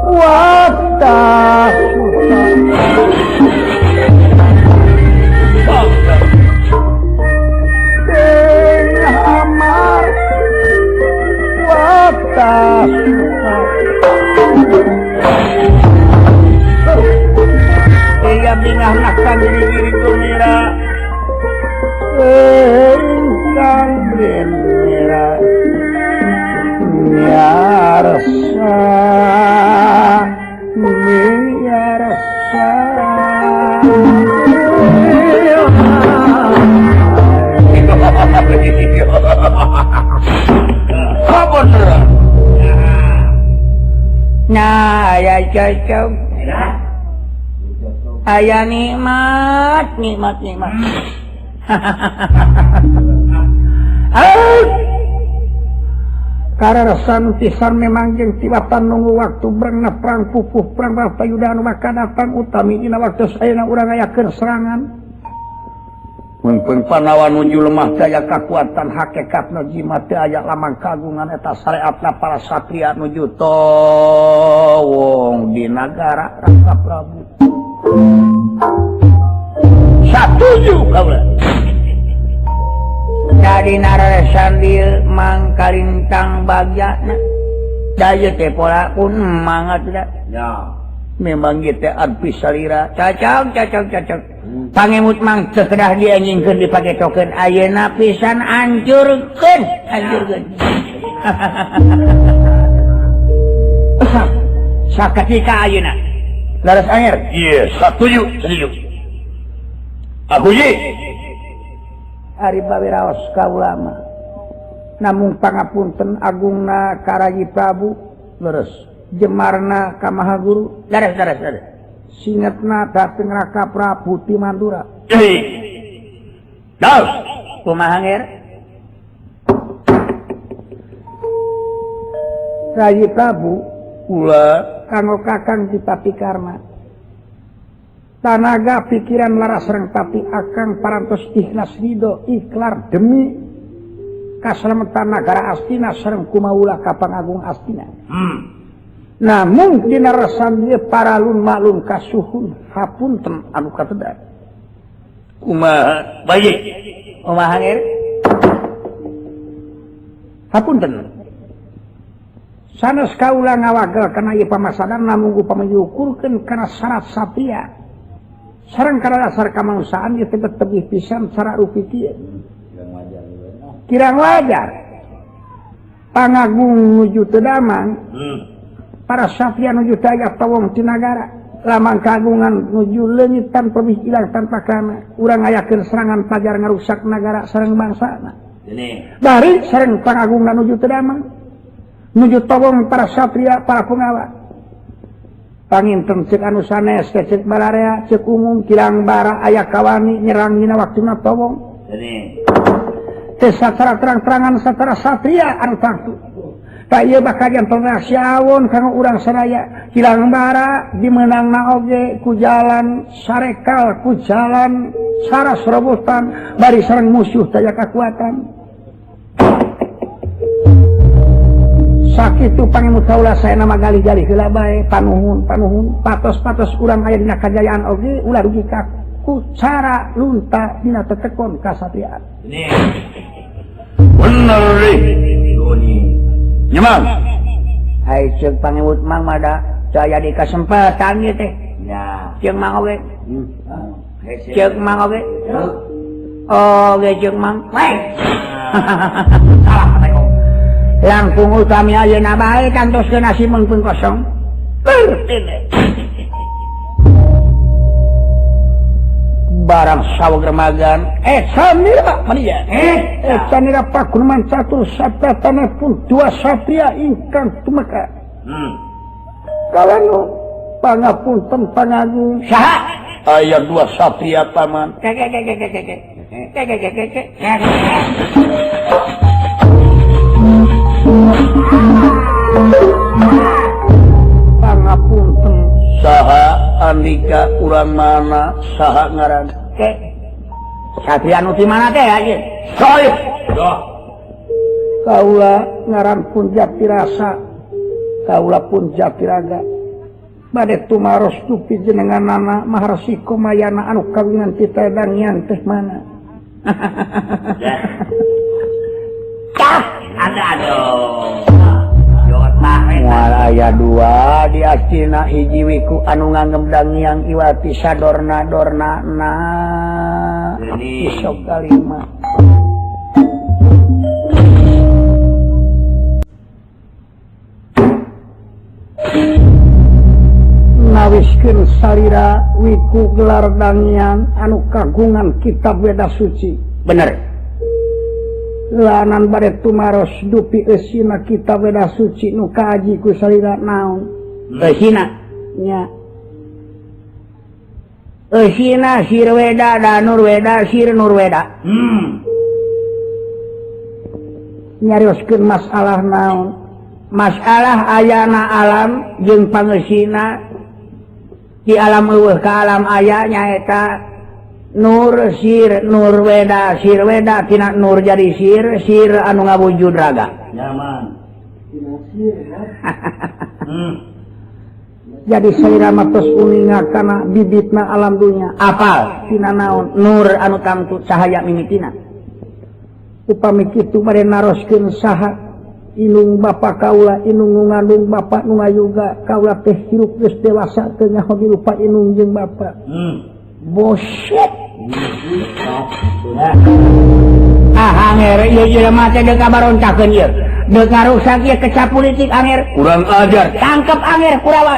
watah pengah amar watah Anak kagiri-giri gumira ingkang bendera miarsa miarsa nah aya cocok aya nikmat nikmat nikmat. Kararesan pisan memang jeung tibatan nunggu waktu brengna perang pupuh perang payuda anu maka datang utami dina waktu ayeuna urang ayakeun serangan. Mun panawan nuju lemah daya kakuatan hakikatna jimat teu aya lamang kagungan eta sareatna para satria nuju towong di nagara Raka Prabu. Satuju kaula. Tadi nararesan dieu Mang Kalintang bagyana. Da ieu teh pola pun mangat da. Ya. Memang ieu teh abdi salira. Cocok cocok cocok. Pangemut mang teu kedah dianjingkeun dipaketokeun ayeuna pisan hancurkeun hancurkeun. Saketika ayeuna. Laras anger. Iya, satuju, setuju. Aku ji. Ari bawiraos ka ulama. Namung pangapunten agungna ka Rayi Prabu leres. Jemarna ka Maha Guru leres leres leres. Singetna dateng Raka Prabu ti Mandura. Dal, kumaha nger? Rayi Prabu kula kanggo kakang Dipati Karma. Tanaga pikiran laras sareng pati akang parantos ikhlas ridho ikhlar demi kaslametan nagara Astina sareng kumaula ka pangagung Astina. Namun dina resan ieu paralun maklum kasuhun hapunten anu kateda. Kumaha bayi? Kumaha nger? Hapunten. Sanes kaula ngawagel kana ieu pamasadan namung upami diukurkeun kana syarat satria. Sareng kana dasar kamanusiaan ieu teh tebih pisan cara rupi kieu. Kirang wajar. Pangagung nuju teu damang. Para satria nuju teu aya tawong ti nagara. Lamang kagungan nuju leungit tanpa ilang tanpa kana. Urang ngayakeun serangan pajar ngarusak nagara sareng bangsana. Bari sareng pangagungna nuju teu damang. Nuju tawong para satria para pengawal. Panginten cek anu sanes cek balarea cek umum kirang bara aya kawani nyerang dina waktuna towong. Teh sacara terang-terangan sacara satria anu tangtu. Tak ieu bakal janten rahasia awon kanggo urang sadaya. Kirang bara dimeunangna oge ku jalan sarekal ku jalan saras robotan bari sareng musuh daya kakuatan. Sakitu pangemut kaula saena magali-gali heula bae panuhun panuhun patos-patos urang aya dina kajayaan oge ulah rugi ka ku cara lunta dina tetekon kasatriaan. Bener nih. Nyemang. Ai ceuk pangemut mang mah da teu aya di kasempatan ieu teh. Ya. Ceuk mang oge. Ceuk mang oge. Oge ceuk mang. Salah kata. Langkung utami ayeuna bae kantoskeun nasi meungpeung kosong. Barang saweg remagan sanira mania sanira paguneman catur sapatana pun dua satria ingkang tumeka. Kalanu pangapunten pangagung saha? Aya dua satria paman. Pangapunten saha andika urang mana saha ngaran ke satria nu ti mana teh aja saya kaula ngaran pun Jatirasa kaula pun Jatiraga bade tumaros dupi jenenganana Maharsi Komayana anu kawinan ti Dangian teh mana. Tah ada aduh. Yo tah we. Moal aya dua di Astina hiji wiku anu nganggem Dangyang Iwati sadorna dorna na sok kalima. Nawiskeun salira wiku gelar Dangyang anu kagungan kitab Weda Suci. Bener. Lanan bade tumaros dupi eusina kitab Weda Suci nu kaaji ku salira naon? Eusina nya. Eusina sir weda danur weda sir nur weda. Nyarioskeun masalah naon? Masalah ayana alam jeung pangeusina di alam eueuh ka alam aya nyaeta nur sir nur weda sir weda tina nur jadi sir sir anu ngawujud raga. Nyaman. Jadi salira mah tos uninga kana bibitna alam dunya. Apal tina naon? Nur anu tangtu cahaya mimitina. Upami kitu bade naroskeun saha inung bapa kaula inung nu ngandung bapa nu ngayuga kaula teh hirup geus dewasa teu nyaho dirupa inung jeung bapa. Bullshit. Ah anger ieu jelema teh deuk kabarontakeun ieu. Deuk ngarusak ieu kecap politik anger. Kurang ajar. Tangkep anger Kurawa.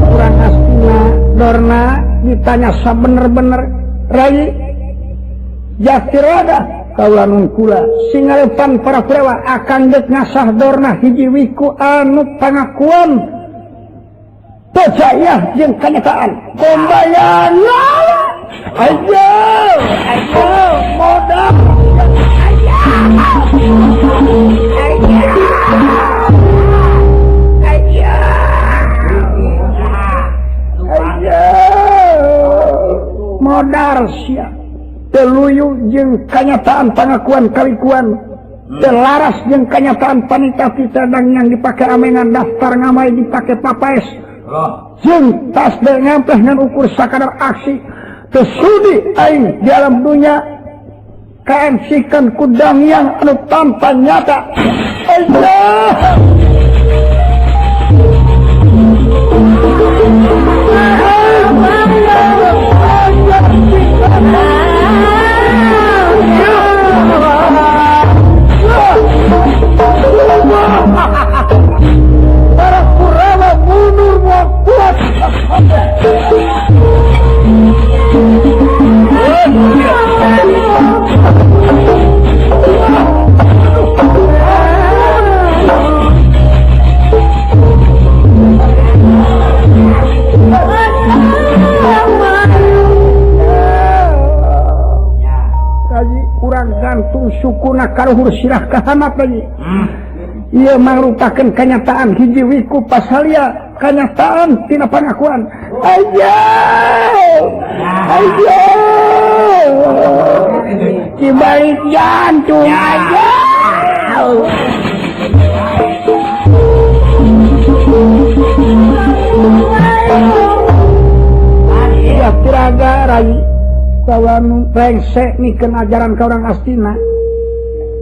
Kurang Astina Dorna ditanya sabener-bener Rai Jatirada kaula nungkula singarepan para Kurawa akan deuk ngasah Dorna hiji wiku anu pangakuan percaya jeung kanyataan pembayana ayo ayo modal ayo ayo ayo modal sia teluyu jeung kanyataan pangakuan kalikuan telaras jeung kanyataan panita pitadang yang dipakai amengan daftar ngamai dipakai papaes jeung tas teu ngampeh ngan ukur sakadar aksi teu sudi aing di alam dunya kaemsikeun ku Dangyang anu tanpa nyata. Allah para Kurawa mundur moal kuat. Kaji kurang gantung sukuna kaluhur sirah kahanap lagi. Ieu mangrupakeun kanyataan hiji wiku pasalia kanyataan tina pangakuan. Ayo ayo dibalik jantung ayo. Ya tiraga rai kawan rengsek mikeun ajaran ka urang Astina.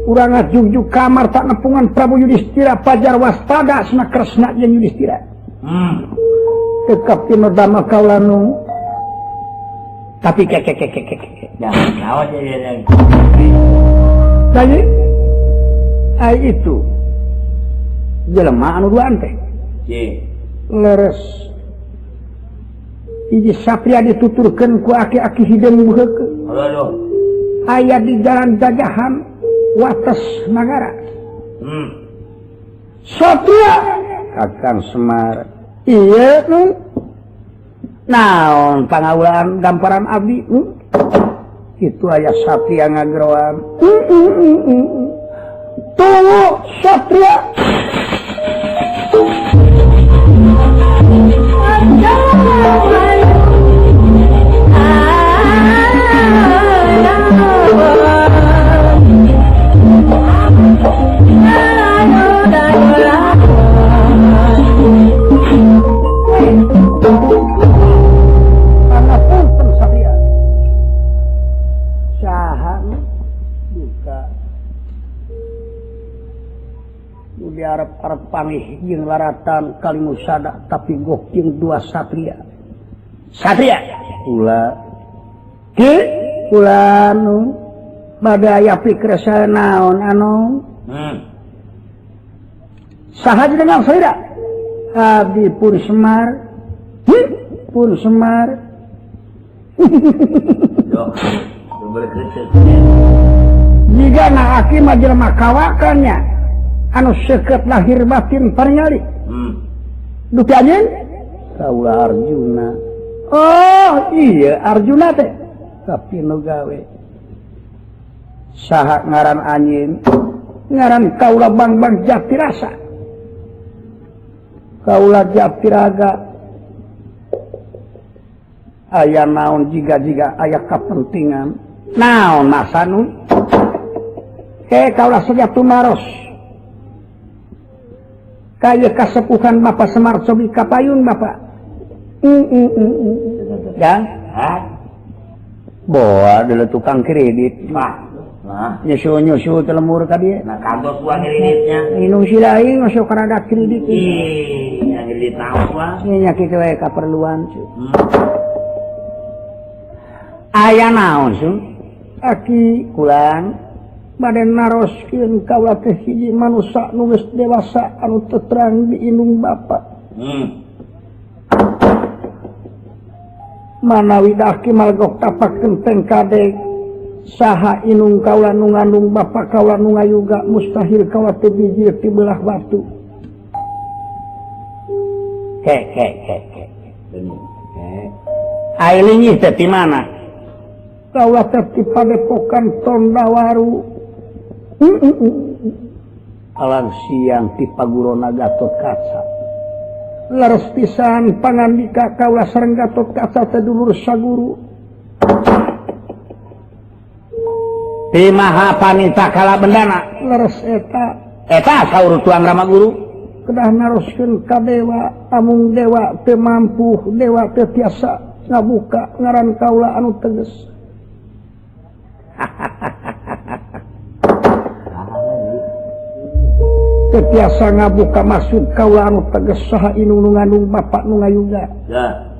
Urang ngajugjug kamar tak nepungan Prabu Yudhistira pajar waspada sena kresna jeung Yudhistira. Kekap tinu damel kaula nu tapi keke keke keke. Nah, naon jadi tadi ai itu jelema anu duaan teh. Leres hiji satria dituturkeun ku aki-aki hideung beuheuk. Aduh. Aya di jalan jajahan wates nagara. Satria Kakang Semar. Iya nu. Naon pangawulan gamparan abdi? Itu aya satria ngageroan. Tunggu satria. Arep-arep panggih jeung laratan Kalimusada tapi goh jeung dua satria. Satria kula ki kula nu bade aya pikresa naon anu. Saha jenengan salira? Abdi pun Semar. Pun Semar. Jika na aki mah jelema kawakannya anu seukeut lahir batin parnyali. Dupi anjeun? Kaula Arjuna. Oh iya Arjuna teh. Tapi nu gawe. Saha ngaran anjeun? Ngaran kaula Bangbang Jatirasa. Kaula Jatiraga. Aya naon jiga-jiga aya kapentingan. Naon masanu? Kaula saja tumaros. Kaya kasepuhan Bapak Semar cobi kapayun Bapak. Ya? Boa dulu tukang kredit. Nah, nyusul-nyusul telemur ka dieu. Nah, kantos gua kreditnya. Inung si lain masuk kana kredit. Ih, yang kredit naon gua? Nya kitu we kaperluan. Aya naon su? Aki kulang bade naroskeun kaula teh hiji manusa nu geus dewasa anu teu terang di indung bapa. Manawi daki malgok tapak kenteng kadek saha inung kaula nu ngandung bapa kaula nu ngayuga mustahil kaula teu bijil ti belah batu. Ke ke ke ke. Ai linggih teh ti mana? Kaula teh ti padepokan Tondawaru. Alang siang ti pagurona Gatotkaca. Leres pisan pangandika kaula sareng Gatotkaca teh dulur saguru. Ti maha panita kala bendana. Leres eta. Eta saur tuang Rama Guru. Kedah naroskeun ka dewa, amung dewa teu mampu, dewa teu tiasa ngabuka ngaran kaula anu teges. Teu tiasa ngabuka maksud kaula anu teges saha inung nu ngandung bapak nu ngayuga. Ya.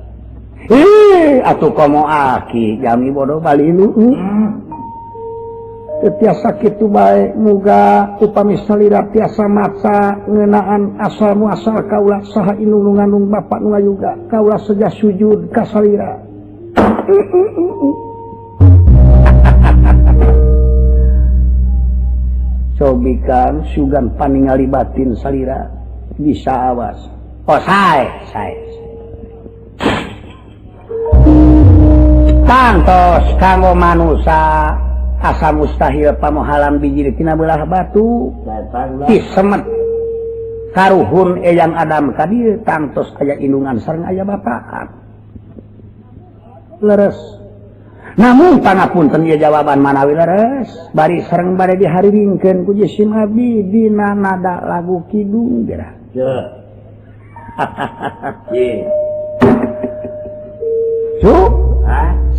Ih, atuh komo aki jami bodoh balilu. Teu tiasa kitu bae muga upami salira tiasa maca ngeunaan asal muasal kaula saha inung nu ngandung bapak nu ngayuga. Kaula seja sujud ka salira. Cobikan sugan paningali batin salira bisa awas. Oh sae sae. Tangtos kanggo manusa asa mustahil pamohalan bijil tina belah batu. Disemet karuhun eyang Adam ka dieu tangtos aya indungan sareng aya bapakan. Leres. Namun pangapunten ieu jawaban manawi leres bari sareng bade dihariringkeun ku jisim abdi dina nada lagu kidung geura. Su,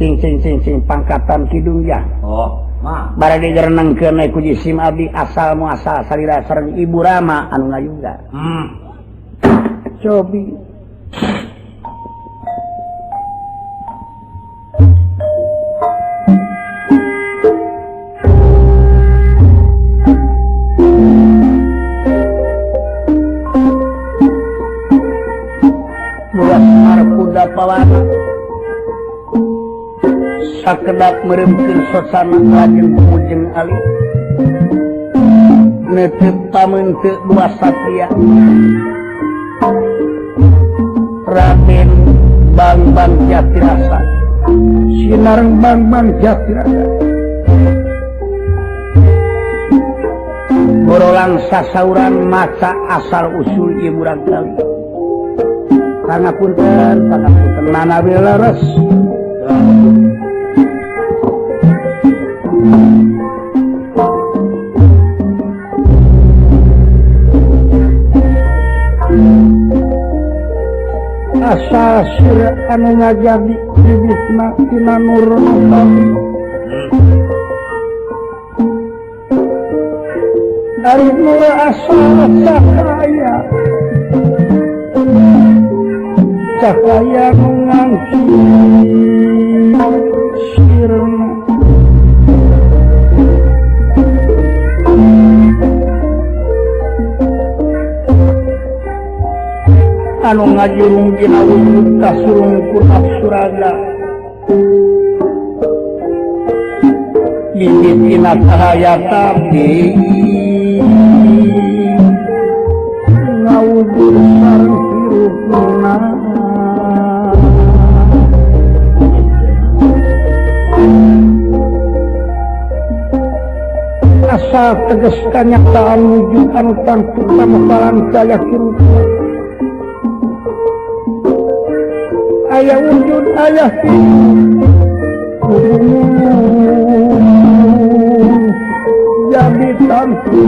sing sing sing sing pangkatan kidung ya. Oh, mah. Bade digerenengkeun ku jisim abdi asal muasal salira sareng Ibu Rama anu ngayuga. Cobi Pawana sakedap meremkeun sosana lajeng pujeng alit netep pameunteuk dua satria Raden Bangbang Jatirasa sinareng Bangbang Jatirasa borolang sasauran maca asal usul ieu murang kali. Pangapunten, pangapunten manawi leres. Asa sira anu ngajadi bibitna tina nur Ari nu asal cahaya cahaya nu ngangki sirna anu ngajurung dina wujud kasurung ku nafsu raga mimitina cahaya tadi ngawujud sareng hirupna asal tegas kanyataan wujud anu tangtu pamukalan caya hirup aya wujud aya jadi tangtu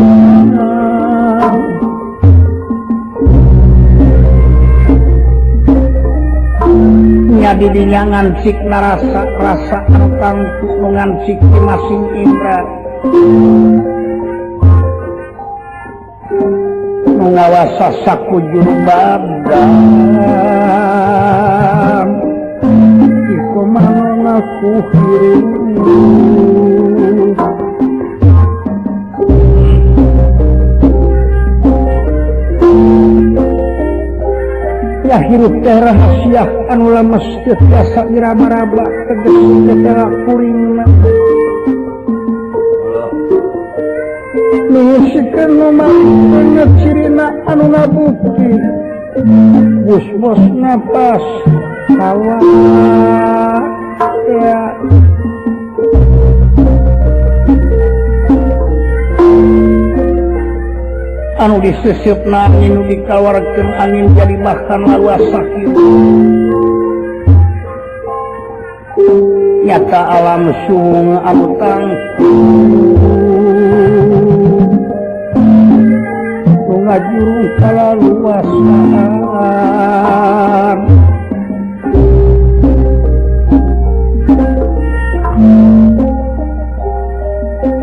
nyadi dinyangan cik narasa rasa anu tangtu nu ngancik di masing indra nu ngawasa sakujur badan ngaku hirup ya hirup teh rahasia anu lemes teu tiasa diraba-raba tegas teh kuringna nusikeun nu mah cirina anu ngabukti bus-bus napas hawa ya anu disesepna angin nu dikawarkeun angin jadi bahkan laluas sakit nyata alam sung anu tangtu nu ngajurung kalaluasan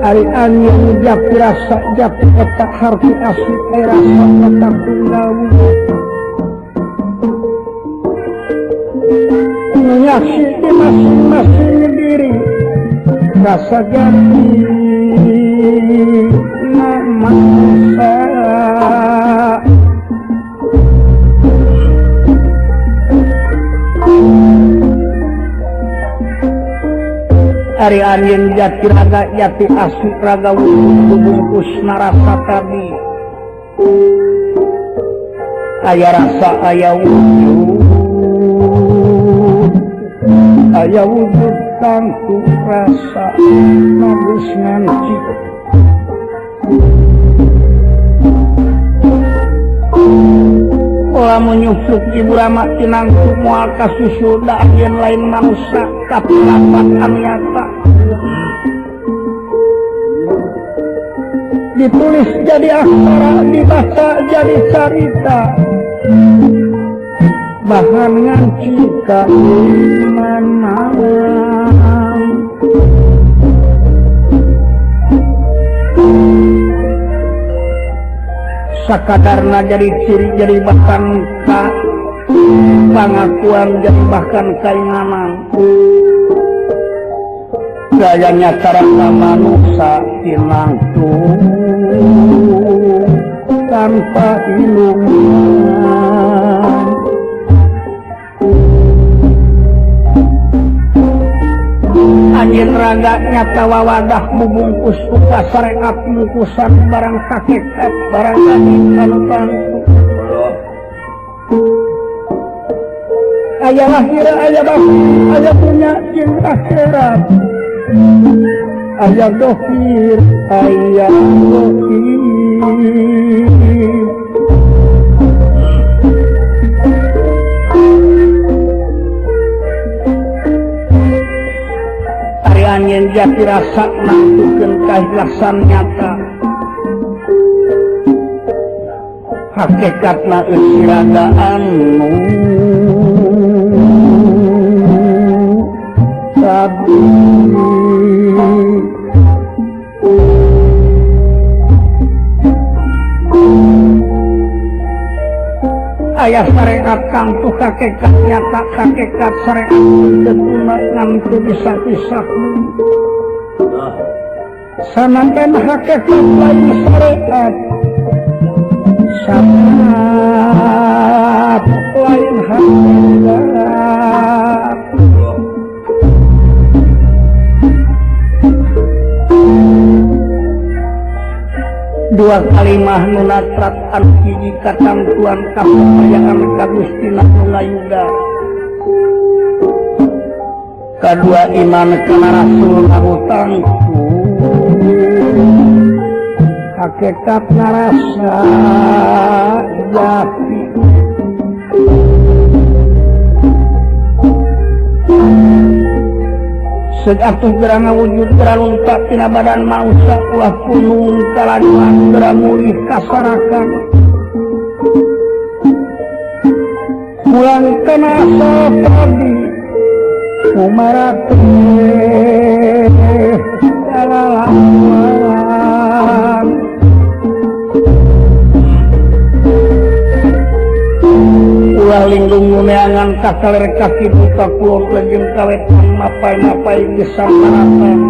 ari angin jati rasa jati otak harti asli rasa otak tunggal menyaksi di masing-masing diri rasa jati mangsa ari angin jati raga jati asli raga wujud bungkus narasa tadi aya rasa aya wujud aya wujud tangtu rasa nagus ngancik lamun nyupluk ibu rama tinangtu moal kasusul da angin lain manusia tapi lapat anu nyata ditulis jadi aksara dibaca jadi carita bahan nganci keimanan sakadarna jadi ciri jadi bahkan ka pangakuan jadi bahkan kainganan gayanya cara manusia tinangtu tanpa ilungan anjir raga nyata wawadah bubungkus uka syariat mungkusan barang hakikat barang anu tangtu aya lahir aya batin aya punya jeung akhirat aya dohir aya dohir angin jati rasa nangtukeun kaikhlasan nyata hakikatna eusi raga anu tadi Aya syariat kang tuh hakikat nyata hakikat syariat teu ngan teu bisa pisah. Sananten hakikat lain syariat syariat lain hakikat. Dua kalimah nu natrat anu hiji katamtuan kapercayaan ka Gusti nu ngayuda. Kadua iman kana Rasul ngutangku hakikat ngarasa jati. Seug atuh geura ngawujud geura lunta tina badan manusia ulah punung kaladuan geura mulih kasarakan. Pulang kana asal tadi kumarate kalalawan. Ulah linggung neangan ka kaler ka kidul ka kulon jeung ka wetan mapai-mapai geus samparatan.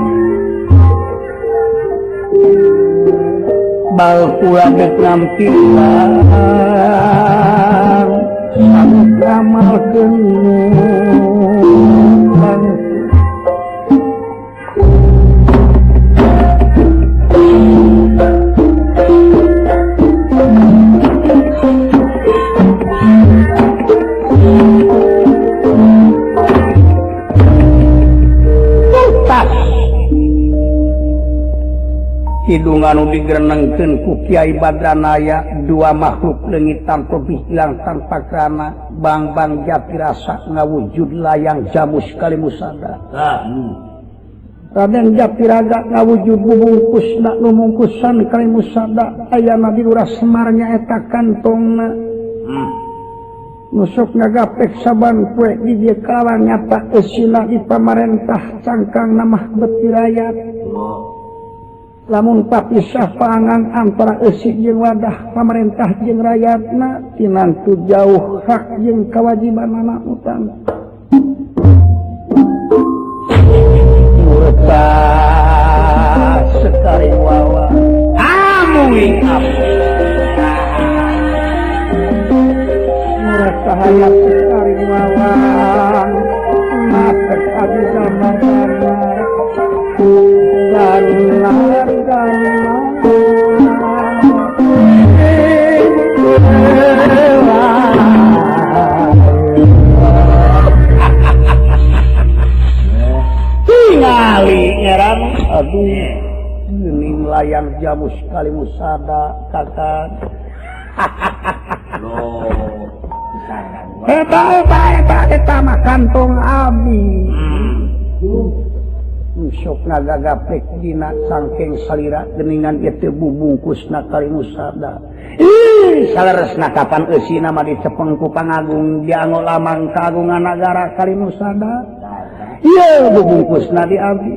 Bal kula deuk ngampilan sanggup ngamalkeun hidung anu digerenengkeun ku Kiai Badranaya dua makhluk leungit tanpa hilang tanpa krana bang-bang jati rasa ngawujud layang jamus kalimusada. Raden Jatiraga ngawujud bubungkusna nu mungkusan kalimusada ayana di Lurah Semar nyaeta kantongna. Nusuk ngagapek saban poe di dieu kalawan nyata eusina di pamarentah cangkang namah beuti rakyat. Lamun papisah pangan antara eusi jeung wadah pamarentah jeung rakyatna tinantu jauh hak jeung kewajibanana utang. Murtad sekali wawa amuing apu. Murtad hayat sekali wawa matek abdi zaman tingali ngeran aduh geuning layang jamus kalimusada kakak. Eta eta eta eta mah kantong abi. Sok ngagagapek dina sangkeng salira geningan ieu teh bubungkusna kalimusada. Ih, saleresna kapan eusina mah dicepeng ku pangagung dianggo lamang kagungan nagara kalimusada. Ieu bubungkusna di abdi.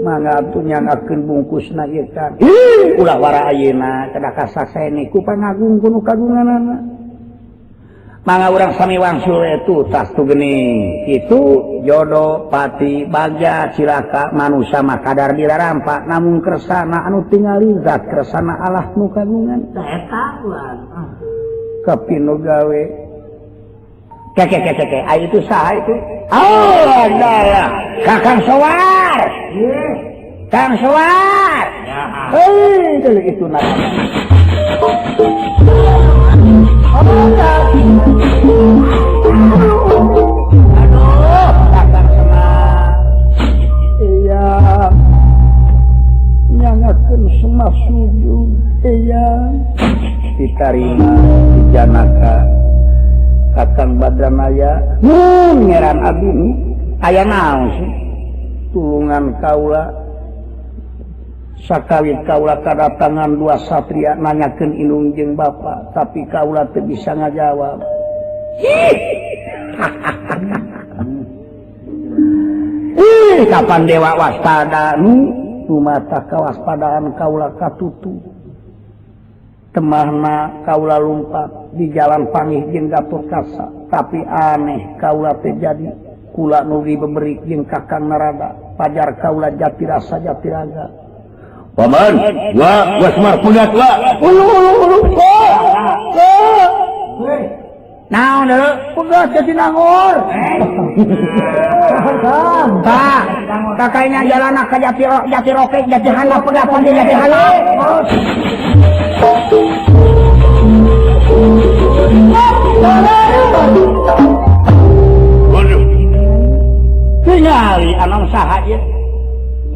Mangga atuh nyangakeun bungkusna ieu kan. Ih, ulah wara ayeuna kedah kasaseni ku pangagung ku nu kagunganana. Mangga urang sami wangsul itu tas tu geuning. Itu jodoh pati bagja cilaka manusia mah kadar dirarampak namun kersana anu tingali zat kersana Allah nu kagungan. Eta ulah. Kapinu gawe. Keke keke keke ai itu saha itu? Oh, adalah Kakang Sowar. Kang Sowar. Hei, itu namanya. Aduh, Kakang Semar. Iya. Nyangakeun Semar sujud. Iya. Ditarima dijanaka Kakang Badranaya. Mun ngeran abdi aya naon sih? Tulungan kaula sakawit kaula kadatangan dua satria nanyakeun indung jeung bapa tapi kaula teu bisa ngajawab. Ih, kapan dewa waspada nu mata kawaspadaan kaula katutu. Temahna kaula lumpat di jalan pangih jeung Gatotkaca tapi aneh kaula teh jadi kula nu dibeberi jeung Kakang Narada pajar kaula jati rasa jati raga. Paman, wa wa Semar pegat wa. Ulu ulu ulu. Naon deuleu pegat jadi nangor. Tah, kakainya jalana ka jati jati roke jati handap pegat pandi jati handap. Waduh. Tingali anom saha ieu?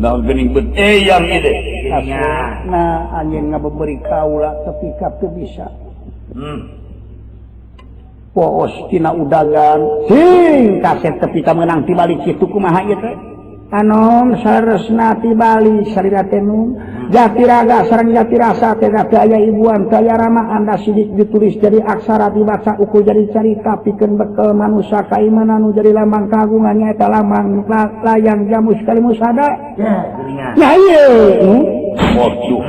Naon geuning beut eyang ieu teh. Nah, anjeun ngabeberi kaula tepi ka teu bisa. Poos tina udagan sing kaset tepi ka meunang ti balik kitu kumaha ieu teh? Anom saresna ti bali sarira teh nu jati raga sareng jati rasa teh teu aya ibuan teu aya rama anda sidik ditulis jadi aksara dibaca ukur jadi carita pikeun bekel manusa kaimanan nu jadi lambang kagungan nyaeta lambang layang jamus kalimusada. Ya ieu waduh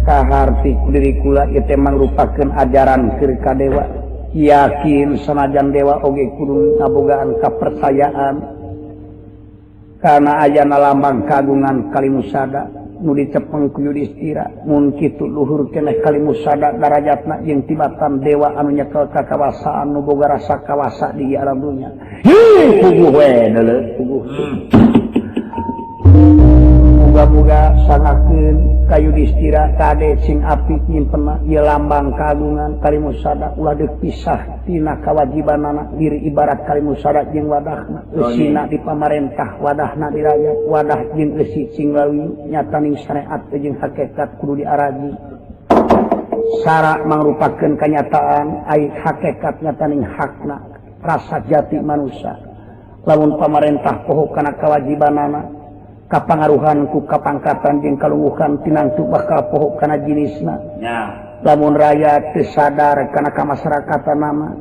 kaharti ku diri kula ieu teh mangrupakeun ajaran keur ka dewa. Yakin sanajan dewa oge kudu ngabogaan kapercayaan karena ayana lambang kagungan kalimusada nu dicepeng ku Yudhistira mun kitu luhur keneh kalimusada darajatna jeung tibatan dewa anu nyekel kakawasaan nu boga rasa kawasa di alam dunya. Hi puguh we deuleu puguh. Muga-muga sangakeun ka Yudhistira kade sing apik nyimpenna ieu lambang kagungan kalimusada ulah deuk pisah tina kawajibanana diri ibarat kalimusada jeung wadahna eusina di pamarentah wadahna di rakyat wadah jeung eusi sing lawi nyataning syariat jeung hakikat kudu diaragi sara mangrupakeun kanyataan ai hakikat nyataning hakna rasa jati manusia lamun pamarentah poho kana kawajibanana kapangaruhan ku kapangkatan jeung kalungguhan tinantu bakal poho kana jinisna. Lamun rakyat teu sadar kana kamasyarakatan nama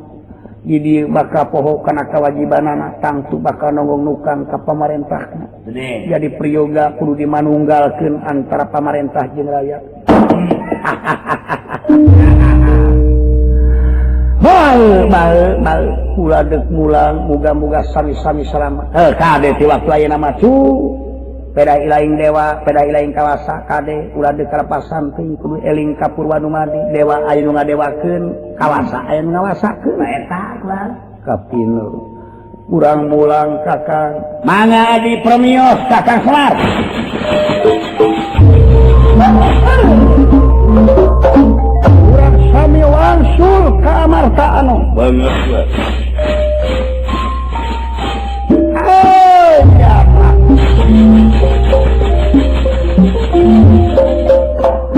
jadi bakal poho kana kawajibanana tangtu bakal nonggong nukang ka pamarentahna. Jadi priyoga kudu dimanunggalkeun antara pamarentah jeung rakyat. Bae bae bae kula deuk mulang muga-muga sami-sami salamat. Heuh kade ti waktu ayeuna mah cu. Peda ilaing dewa, peda ilaing kawasa kade ulah deuk kalepasan teuing kudu eling ka purwanumadi dewa aya nu ngadewakeun kawasa aya nu ngawasakeun eta kual kapinur urang mulang kakang mangga di premios kakang Semar. Urang sami wangsul ka Amarta anu banget we.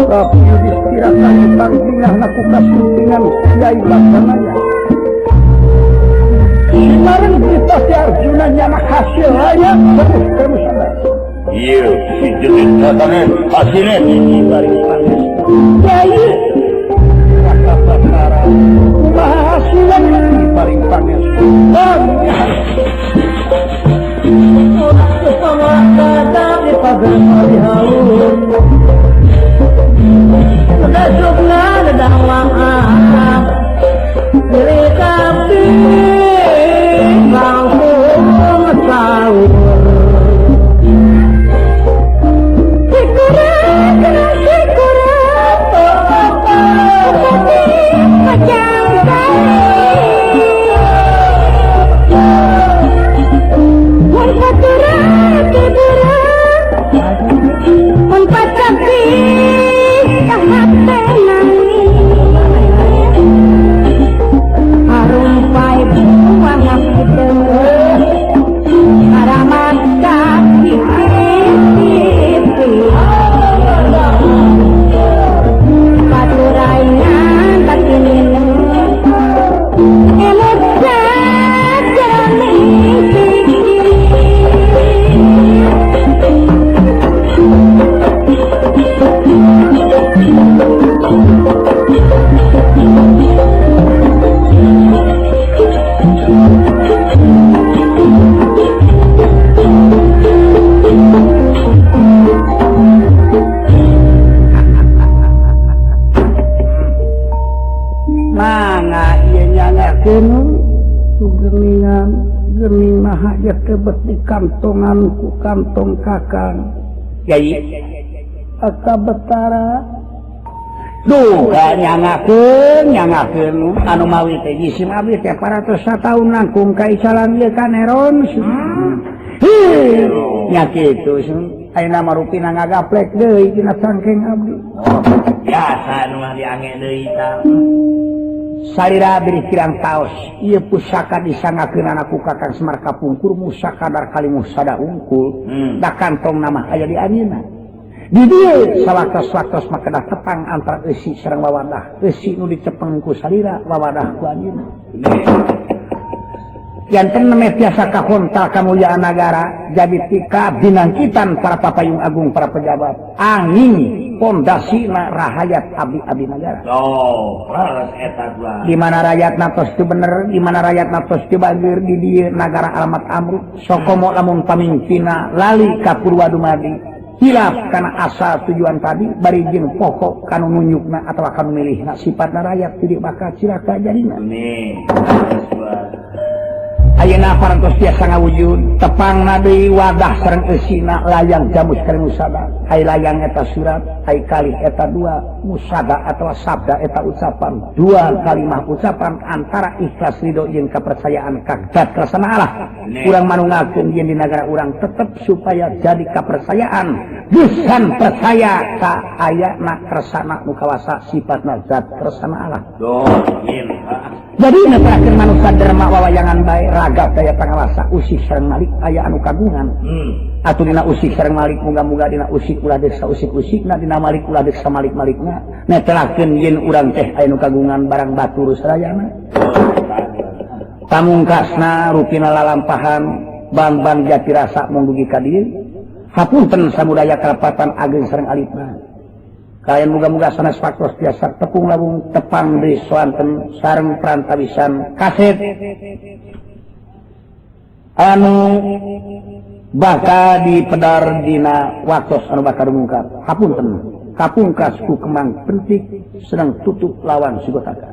Prabu Yudhistira kanyutang bingah naku kasuntingan Kyai Laksanaya. Simareng kita si Arjuna nyanak hasil layak terus terus ada. Iya, si jenis datangnya hasilnya di bari pangestu. Kyai Raka Batara kumaha hasilnya di bari pangestu. teh bet di kantongan ku kantong kakang Yai Aka Betara duh nyangakeun nyangakeun anu mawi teh jisim abdi teh 400 tahun nangkung ka icalan ieu ka Neron. Hih nya kitu ayeuna mah rupina ngagaplek deui dina cangkeng abdi. Oh, biasa nu mah diange deui tah. Salira beri kirang taos ieu pusaka disangakeunana ku Kakang Semar kapungkur musakadar kalimusada unggul. Da kantong nama aya di anjeunna. Di dieu sawaktos-waktos mah kedah tepang antara eusi sareng wawadah. Eusi nu dicepeng ku salira, wawadah ku anjeunna. Janten meh tiasa kahontal kamulyaan nagara jadi tika binangkitan para papayung agung para pejabat angin pondasina rahayat abdi-abdi nagara. Oh, leres eta gua. Di mana rakyat natos teu bener, di mana rakyat natos teu bageur di dieu nagara alamat amruk sokomo lamun pamimpinna lali ka Purwa Dumadi hilaf kana asal tujuan tadi bari jeung pokok kanu nunjukna atawa kanu milihna sifatna rakyat tidak bakal cilaka jadina. Amin. Ayeuna parantos tiasa ngawujud tepangna deui wadah sareng eusina layang jamus sareng musada. Ai layang eta surat, ai kalih eta dua, musada atawa sabda eta ucapan. Dua kalimah ucapan antara ikhlas ridho jeung kepercayaan ka zat kersana Allah. Urang manungakeun yen di nagara urang tetep supaya jadi kepercayaan. Geus percaya ka ayana kersana nu kawasa sifatna zat kersana Allah. Duh, jadi neterakeun manusia derma wawayangan bae ragap daya pangawasa usik sareng malik aya anu kagungan. Atuh dina usik sareng malik muga-muga dina usik ulah desa usik-usikna dina malik ulah desa malik-malikna netelakeun yen urang teh aya nu kagungan barang batur sadayana. Pamungkasna rupina lalampahan bang-bang jati rasa mung dugi ka dieu. Hapunten samudaya kalepatan ageng sareng alipna. Kalian muga-muga sanes faktos biasa tepung lawung tepang deui soanten sareng prantawisan kaset anu bakal dipedar dina waktos anu bakal mungkap. Hapunten kapungkas ku kemang pentik sedang tutup lawan sugotaka.